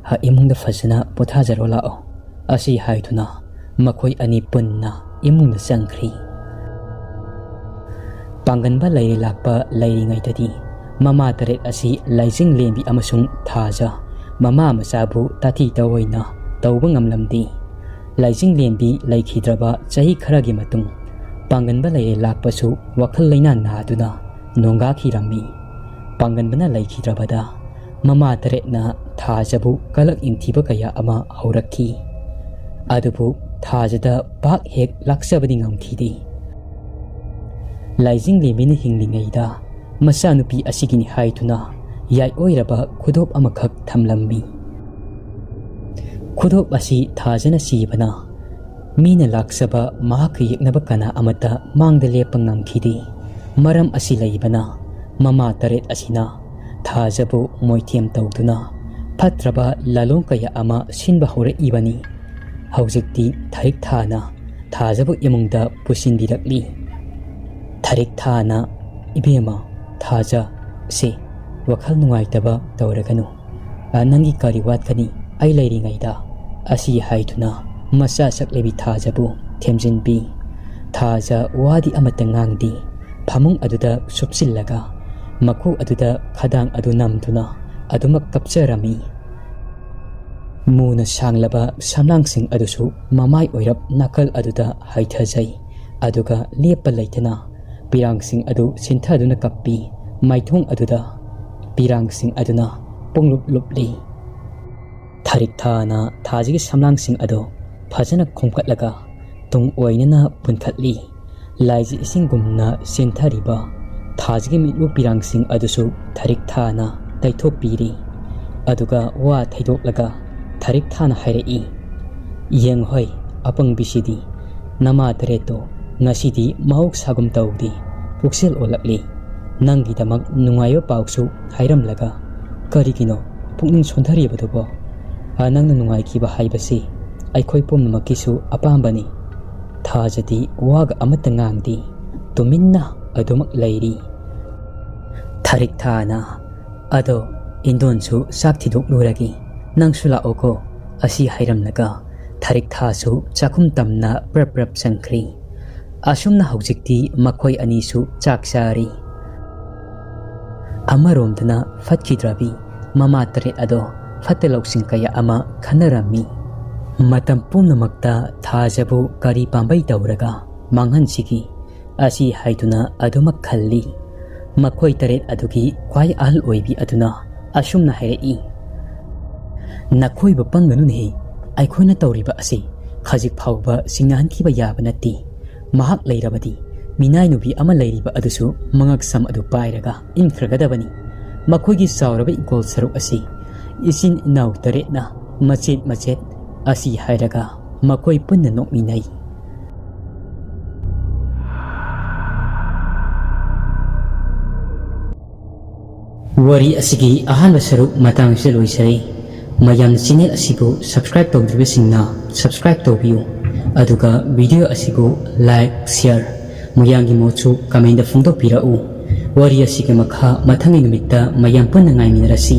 ꯍ, ꯏꯃꯨꯡꯗ ꯐꯖꯅ ꯄꯣꯊꯥꯖꯔꯣ, ꯂꯥꯛꯑꯣ," ꯑꯁꯤ ꯍꯥꯏꯗꯨꯅ ꯃꯈꯣꯏ ꯑꯅꯤ ꯄꯨꯟꯅ ꯏꯃꯨꯡꯗ ꯆꯪꯈ꯭ꯔꯤ꯫ ꯄꯥꯡꯒꯟꯕ ꯂꯩꯔꯦ ꯂꯥꯛꯄ ꯂꯩꯔꯤꯉꯩꯗꯗꯤ ꯃꯃꯥ ꯇꯔꯦꯠ ꯑꯁꯤ ꯂꯥꯏꯖꯤꯡ ꯂꯦꯝꯕꯤ ꯑꯃꯁꯨꯡ ꯊꯥꯖ ꯃꯃꯥ ꯃꯆꯥꯕꯨ ꯇꯥꯊꯤ ꯇꯧꯑꯣꯏꯅ ꯇꯧꯕ ꯉꯝꯂꯝꯗꯦ꯫ ꯂꯥꯏꯖꯤꯡ ꯂꯦꯝꯕꯤ ꯂꯩꯈꯤꯗ꯭ꯔꯕ ꯆꯍꯤ ꯈꯔꯒꯤ ꯃꯇꯨꯡ ꯄꯥꯡꯒꯟꯕ ꯂꯩꯔꯦ ꯂꯥꯛꯄꯁꯨ ꯋꯥꯈꯜ ꯂꯩꯅꯥ ꯅꯥꯗꯨꯅ ꯅꯣꯡꯒꯥꯈꯤꯔꯝꯃꯤ꯫ ꯄꯥꯡꯒꯟꯕꯅ ꯂꯩꯈꯤꯗ꯭ꯔꯕꯗ ꯃꯃꯥ ꯇꯔꯦꯠꯅ ꯊꯥꯖꯕꯨ ꯀꯂꯛ ꯏꯟꯊꯤꯕ ꯀꯌꯥ ꯑꯃ ꯍꯧꯔꯛꯈꯤ꯫ ꯑꯗꯨꯕꯨ ꯊꯥꯖꯗ ꯄꯥꯛ ꯍꯦꯛ ꯂꯥꯛꯆꯕꯗꯤ ꯉꯝꯈꯤꯗꯦ꯫ ꯂꯥꯏꯖꯤꯡ ꯂꯦꯝꯕꯤꯅ ꯍꯤꯡꯂꯤꯉꯩꯗ ꯃꯆꯥꯅꯨꯄꯤ ꯑꯁꯤꯒꯤꯅꯤ ꯍꯥꯏꯗꯨꯅ ꯌꯥꯏꯑꯣꯏꯔꯕ ꯈꯨꯗꯣꯞ ꯑꯃꯈꯛ ꯊꯝꯂꯝꯃꯤ꯫ ꯈꯨꯗꯣꯞ ꯑꯁꯤ ꯊꯥꯖꯅ ꯁꯤꯕꯅ ꯃꯤꯅ ꯂꯥꯛꯆꯕ ꯃꯍꯥꯛꯀ ꯌꯦꯛꯅꯕ ꯀꯅꯥ ꯑꯃꯠꯇ ꯃꯥꯡꯗ ꯂꯦꯞꯄ ꯉꯝꯈꯤꯗꯦ꯫ ꯃꯔꯝ ꯑꯁꯤ ꯂꯩꯕꯅ ꯃꯃꯥ ꯇꯔꯦꯠ ꯑꯁꯤꯅ ꯊꯥꯖꯕꯨ ꯃꯣꯏꯊꯦꯝ ꯇꯧꯗꯨꯅ ꯐꯠꯇ꯭ꯔꯕ ꯂꯥꯂꯣꯡ ꯀꯌꯥ ꯑꯃ ꯁꯤꯟꯕ ꯍꯧꯔꯛꯏꯕꯅꯤ꯫ ꯍꯧꯖꯤꯛꯇꯤ ꯊꯔꯤꯛ ꯊꯥꯅ ꯊꯥꯖꯕꯨ ꯏꯃꯨꯡꯗ ꯄꯨꯁꯤꯟꯕꯤꯔꯛꯂꯤ꯫ ꯊꯔꯤꯛ ꯊꯥꯅ, "ꯏꯕꯦꯝꯃ, ꯊꯥꯖ, ꯁꯦ, ꯋꯥꯈꯜ ꯅꯨꯡꯉꯥꯏꯇꯕ ꯇꯧꯔꯒꯅꯨ꯫ ꯑ, ꯅꯪꯒꯤ ꯀꯔꯤ ꯋꯥꯠꯀꯅꯤ ꯑꯩ ꯂꯩꯔꯤꯉꯩꯗ?" ꯑꯁꯤ ꯍꯥꯏꯗꯨꯅ ꯃꯆꯥ ꯁꯛꯂꯕꯤ ꯊꯥꯖꯕꯨ ꯊꯦꯝꯖꯤꯟꯕꯤ꯫ ꯊꯥꯖ ꯋꯥꯗꯤ ꯑꯃꯠꯇ ꯉꯥꯡꯗꯦ꯫ ꯐꯃꯨꯡ ꯑꯗꯨꯗ ꯁꯨꯞꯆꯤꯜꯂꯒ ꯃꯀꯣꯛ ꯑꯗꯨꯗ ꯈꯗꯥꯡ ꯑꯗꯨ ꯅꯝꯗꯨꯅ ꯑꯗꯨꯃꯛ ꯀꯞꯆꯔꯝꯃꯤ꯫ ꯃꯨꯅ ꯁꯥꯡꯂꯕ ꯁꯝꯂꯥꯡꯁꯤꯡ ꯑꯗꯨꯁꯨ ꯃꯃꯥꯏ ꯑꯣꯏꯔꯞ ꯅꯥꯀꯜ ꯑꯗꯨꯗ ꯍꯥꯏꯊꯖꯩ꯫ ꯑꯗꯨꯒ ꯂꯦꯞꯄ ꯂꯩꯇꯅ ꯄꯤꯔꯥꯡꯁꯤꯡ ꯑꯗꯨ ꯁꯤꯟꯊꯗꯨꯅ ꯀꯞꯄꯤ꯫ ꯃꯥꯏꯊꯣꯡ ꯑꯗꯨꯗ ꯄꯤꯔꯥꯡꯁꯤꯡ ꯑꯗꯨꯅ ꯄꯨꯡꯂꯨꯞ ꯂꯨꯞꯂꯤ꯫ ꯊꯥꯔꯤꯛ ꯊꯥꯅ ꯊꯥꯁꯤꯒꯤ ꯁꯝꯂꯥꯡꯁꯤꯡ ꯑꯗꯨ ꯐꯖꯅ ꯈꯣꯝꯀꯠꯂꯒ ꯇꯨꯡ ꯑꯣꯏꯅꯅ ꯄꯨꯟꯈꯠꯂꯤ꯫ ꯂꯥꯏꯖ ꯏꯁꯤꯡꯒꯨꯝꯅ ꯆꯦꯟꯊꯔꯤꯕ ꯊꯥꯁꯤꯒꯤ ꯃꯤꯠꯂꯨ ꯄꯤꯔꯥꯡꯁꯤꯡ ꯑꯗꯨꯁꯨ ꯊꯥꯔꯤꯛ ꯊꯥꯅ ꯇꯩꯊꯣꯛꯄꯤꯔꯤ꯫ ꯑꯗꯨꯒ ꯋꯥ ꯊꯩꯗꯣꯛꯂꯒ ꯊꯥꯔꯤꯛ ꯊꯥꯅ ꯍꯥꯏꯔꯛꯏ, "ꯌꯦꯡꯍꯣꯏ, ꯑꯄꯪꯕꯤꯁꯤꯗꯤ, ꯅꯃꯥ ꯇꯔꯦꯠꯇꯣ ꯉꯁꯤꯗꯤ ꯃꯍꯧꯁꯥꯒꯨꯝ ꯇꯧꯗꯦ, ꯄꯨꯛꯆꯦꯜ ꯑꯣꯜꯂꯛꯂꯤ꯫ ꯅꯪꯒꯤꯗꯃꯛ ꯅꯨꯡꯉꯥꯏꯕ ꯄꯥꯎꯁꯨ ꯍꯥꯏꯔꯝꯂꯒ ꯀꯔꯤꯒꯤꯅꯣ ꯄꯨꯛꯅꯤꯡ ꯁꯣꯟꯊꯔꯤꯕꯗꯨꯕꯣ? ꯑ, ꯅꯪꯅ ꯅꯨꯡꯉꯥꯏꯈꯤꯕ ꯍꯥꯏꯕꯁꯤ ꯑꯩꯈꯣꯏ ꯄꯨꯝꯅꯃꯛꯀꯤꯁꯨ ꯑꯄꯥꯝꯕꯅꯤ꯫" ꯊꯥꯖꯗꯤ ꯋꯥꯒ ꯑꯃꯠꯇ ꯉꯥꯡꯗꯦ, ꯇꯨꯃꯤꯟꯅ ꯑꯗꯨꯃꯛ ꯂꯩꯔꯤ꯫ ꯊꯥꯔꯤꯛ ꯊꯥꯅ, "ꯑꯗꯣ, ꯏꯟꯗꯣꯟꯁꯨ ꯆꯥꯛ ꯊꯤꯗꯣꯛꯂꯨꯔꯒꯦ, ꯅꯪꯁꯨ ꯂꯥꯛꯑꯣꯀꯣ," ꯑꯁꯤ ꯍꯥꯏꯔꯝꯂꯒ ꯊꯥꯔꯤꯛ ꯊꯥꯁꯨ ꯆꯥꯛꯈꯨꯝ ꯇꯝꯅ ꯄ꯭ꯔꯞ ꯄ꯭ꯔꯞ ꯆꯪꯈ꯭ꯔꯤ꯫ ꯑꯁꯨꯝꯅ ꯍꯧꯖꯤꯛꯇꯤ ꯃꯈꯣꯏ ꯑꯅꯤꯁꯨ ꯆꯥꯛ ꯆꯥꯔꯤ꯫ ꯑꯃꯔꯣꯝꯗꯅ ꯐꯠꯈꯤꯗ꯭ꯔꯕꯤ ꯃꯃꯥ ꯇꯔꯦꯠ ꯑꯗꯣ ꯐꯠꯇ ꯂꯧꯁꯤꯡ ꯀꯌꯥ ꯑꯃ ꯈꯟꯅꯔꯝꯃꯤ꯫ ꯃꯇꯝ ꯄꯨꯝꯅꯃꯛꯇ ꯊꯥꯖꯕꯨ ꯀꯔꯤ ꯄꯥꯝꯕꯩ ꯇꯧꯔꯒ ꯃꯥꯡꯍꯟꯁꯤꯒꯦ ꯑꯁꯤ ꯍꯥꯏꯗꯨꯅ ꯑꯗꯨꯃꯛ ꯈꯜꯂꯤ꯫ ꯃꯈꯣꯏ ꯇꯔꯦꯠ ꯑꯗꯨꯒꯤ ꯈ꯭ꯋꯥꯏ ꯑꯍꯜ ꯑꯣꯏꯕꯤ ꯑꯗꯨꯅ ꯑꯁꯨꯝꯅ ꯍꯥꯏꯔꯛꯏ, "ꯅꯈꯣꯏꯕꯨ ꯄꯪꯒꯅꯨꯅꯦꯍꯦ, ꯑꯩꯈꯣꯏꯅ ꯇꯧꯔꯤꯕ ꯑꯁꯤ ꯈꯖꯤꯛ ꯐꯥꯎꯕ ꯆꯤꯡꯅꯍꯟꯈꯤꯕ ꯌꯥꯕ ꯅꯠꯇꯦ꯫ ꯃꯍꯥꯛ ꯂꯩꯔꯕꯗꯤ ꯃꯤꯅꯥꯏ ꯅꯨꯄꯤ ꯑꯃ ꯂꯩꯔꯤꯕ ꯑꯗꯨꯁꯨ ꯃꯉꯛꯁꯝ ꯑꯗꯨ ꯄꯥꯏꯔꯒ ꯏꯟꯈ꯭ꯔꯒꯗꯕꯅꯤ꯫ ꯃꯈꯣꯏꯒꯤ ꯆꯥꯎꯔꯕ ꯏꯪꯈꯣꯜ ꯁꯔꯨꯛ ꯑꯁꯤ ꯏꯆꯤꯟ ꯏꯅꯥꯎ ꯇꯔꯦꯠꯅ ꯃꯆꯦꯠ ꯃꯆꯦꯠ," ꯑꯁꯤ ꯍꯥꯏꯔꯒ ꯃꯈꯣꯏ ꯄꯨꯟꯅ ꯅꯣꯛꯃꯤꯟꯅꯩ꯫ ꯋꯥꯔꯤ ꯑꯁꯤꯒꯤ ꯑꯍꯥꯟꯕ ꯁꯔꯨꯛ ꯃꯇꯥꯡꯁꯤꯗ ꯂꯣꯏꯖꯔꯦ꯫ ꯃꯌꯥꯝꯅ ꯆꯦꯅꯦꯜ ꯑꯁꯤꯕꯨ subscribe ꯇꯧꯗ꯭ꯔꯤꯕꯁꯤꯡꯅ subscribe ꯇꯧꯕꯤꯌꯨ, ꯑꯗꯨꯒ video ꯑꯁꯤꯕꯨ like, share, ꯃꯌꯥꯝꯒꯤ ꯃꯣꯠꯁꯨ comment ꯐꯣꯡꯗꯣꯛꯄꯤꯔꯛꯎ꯫ ꯋꯥꯔꯤ ꯑꯁꯤꯒꯤ ꯃꯈꯥ ꯃꯊꯪꯒꯤ ꯅꯨꯃꯤꯠꯇ ꯃꯌꯥꯝ ꯄꯨꯟꯅ ꯉꯥꯏꯃꯤꯟꯅꯔꯁꯤ꯫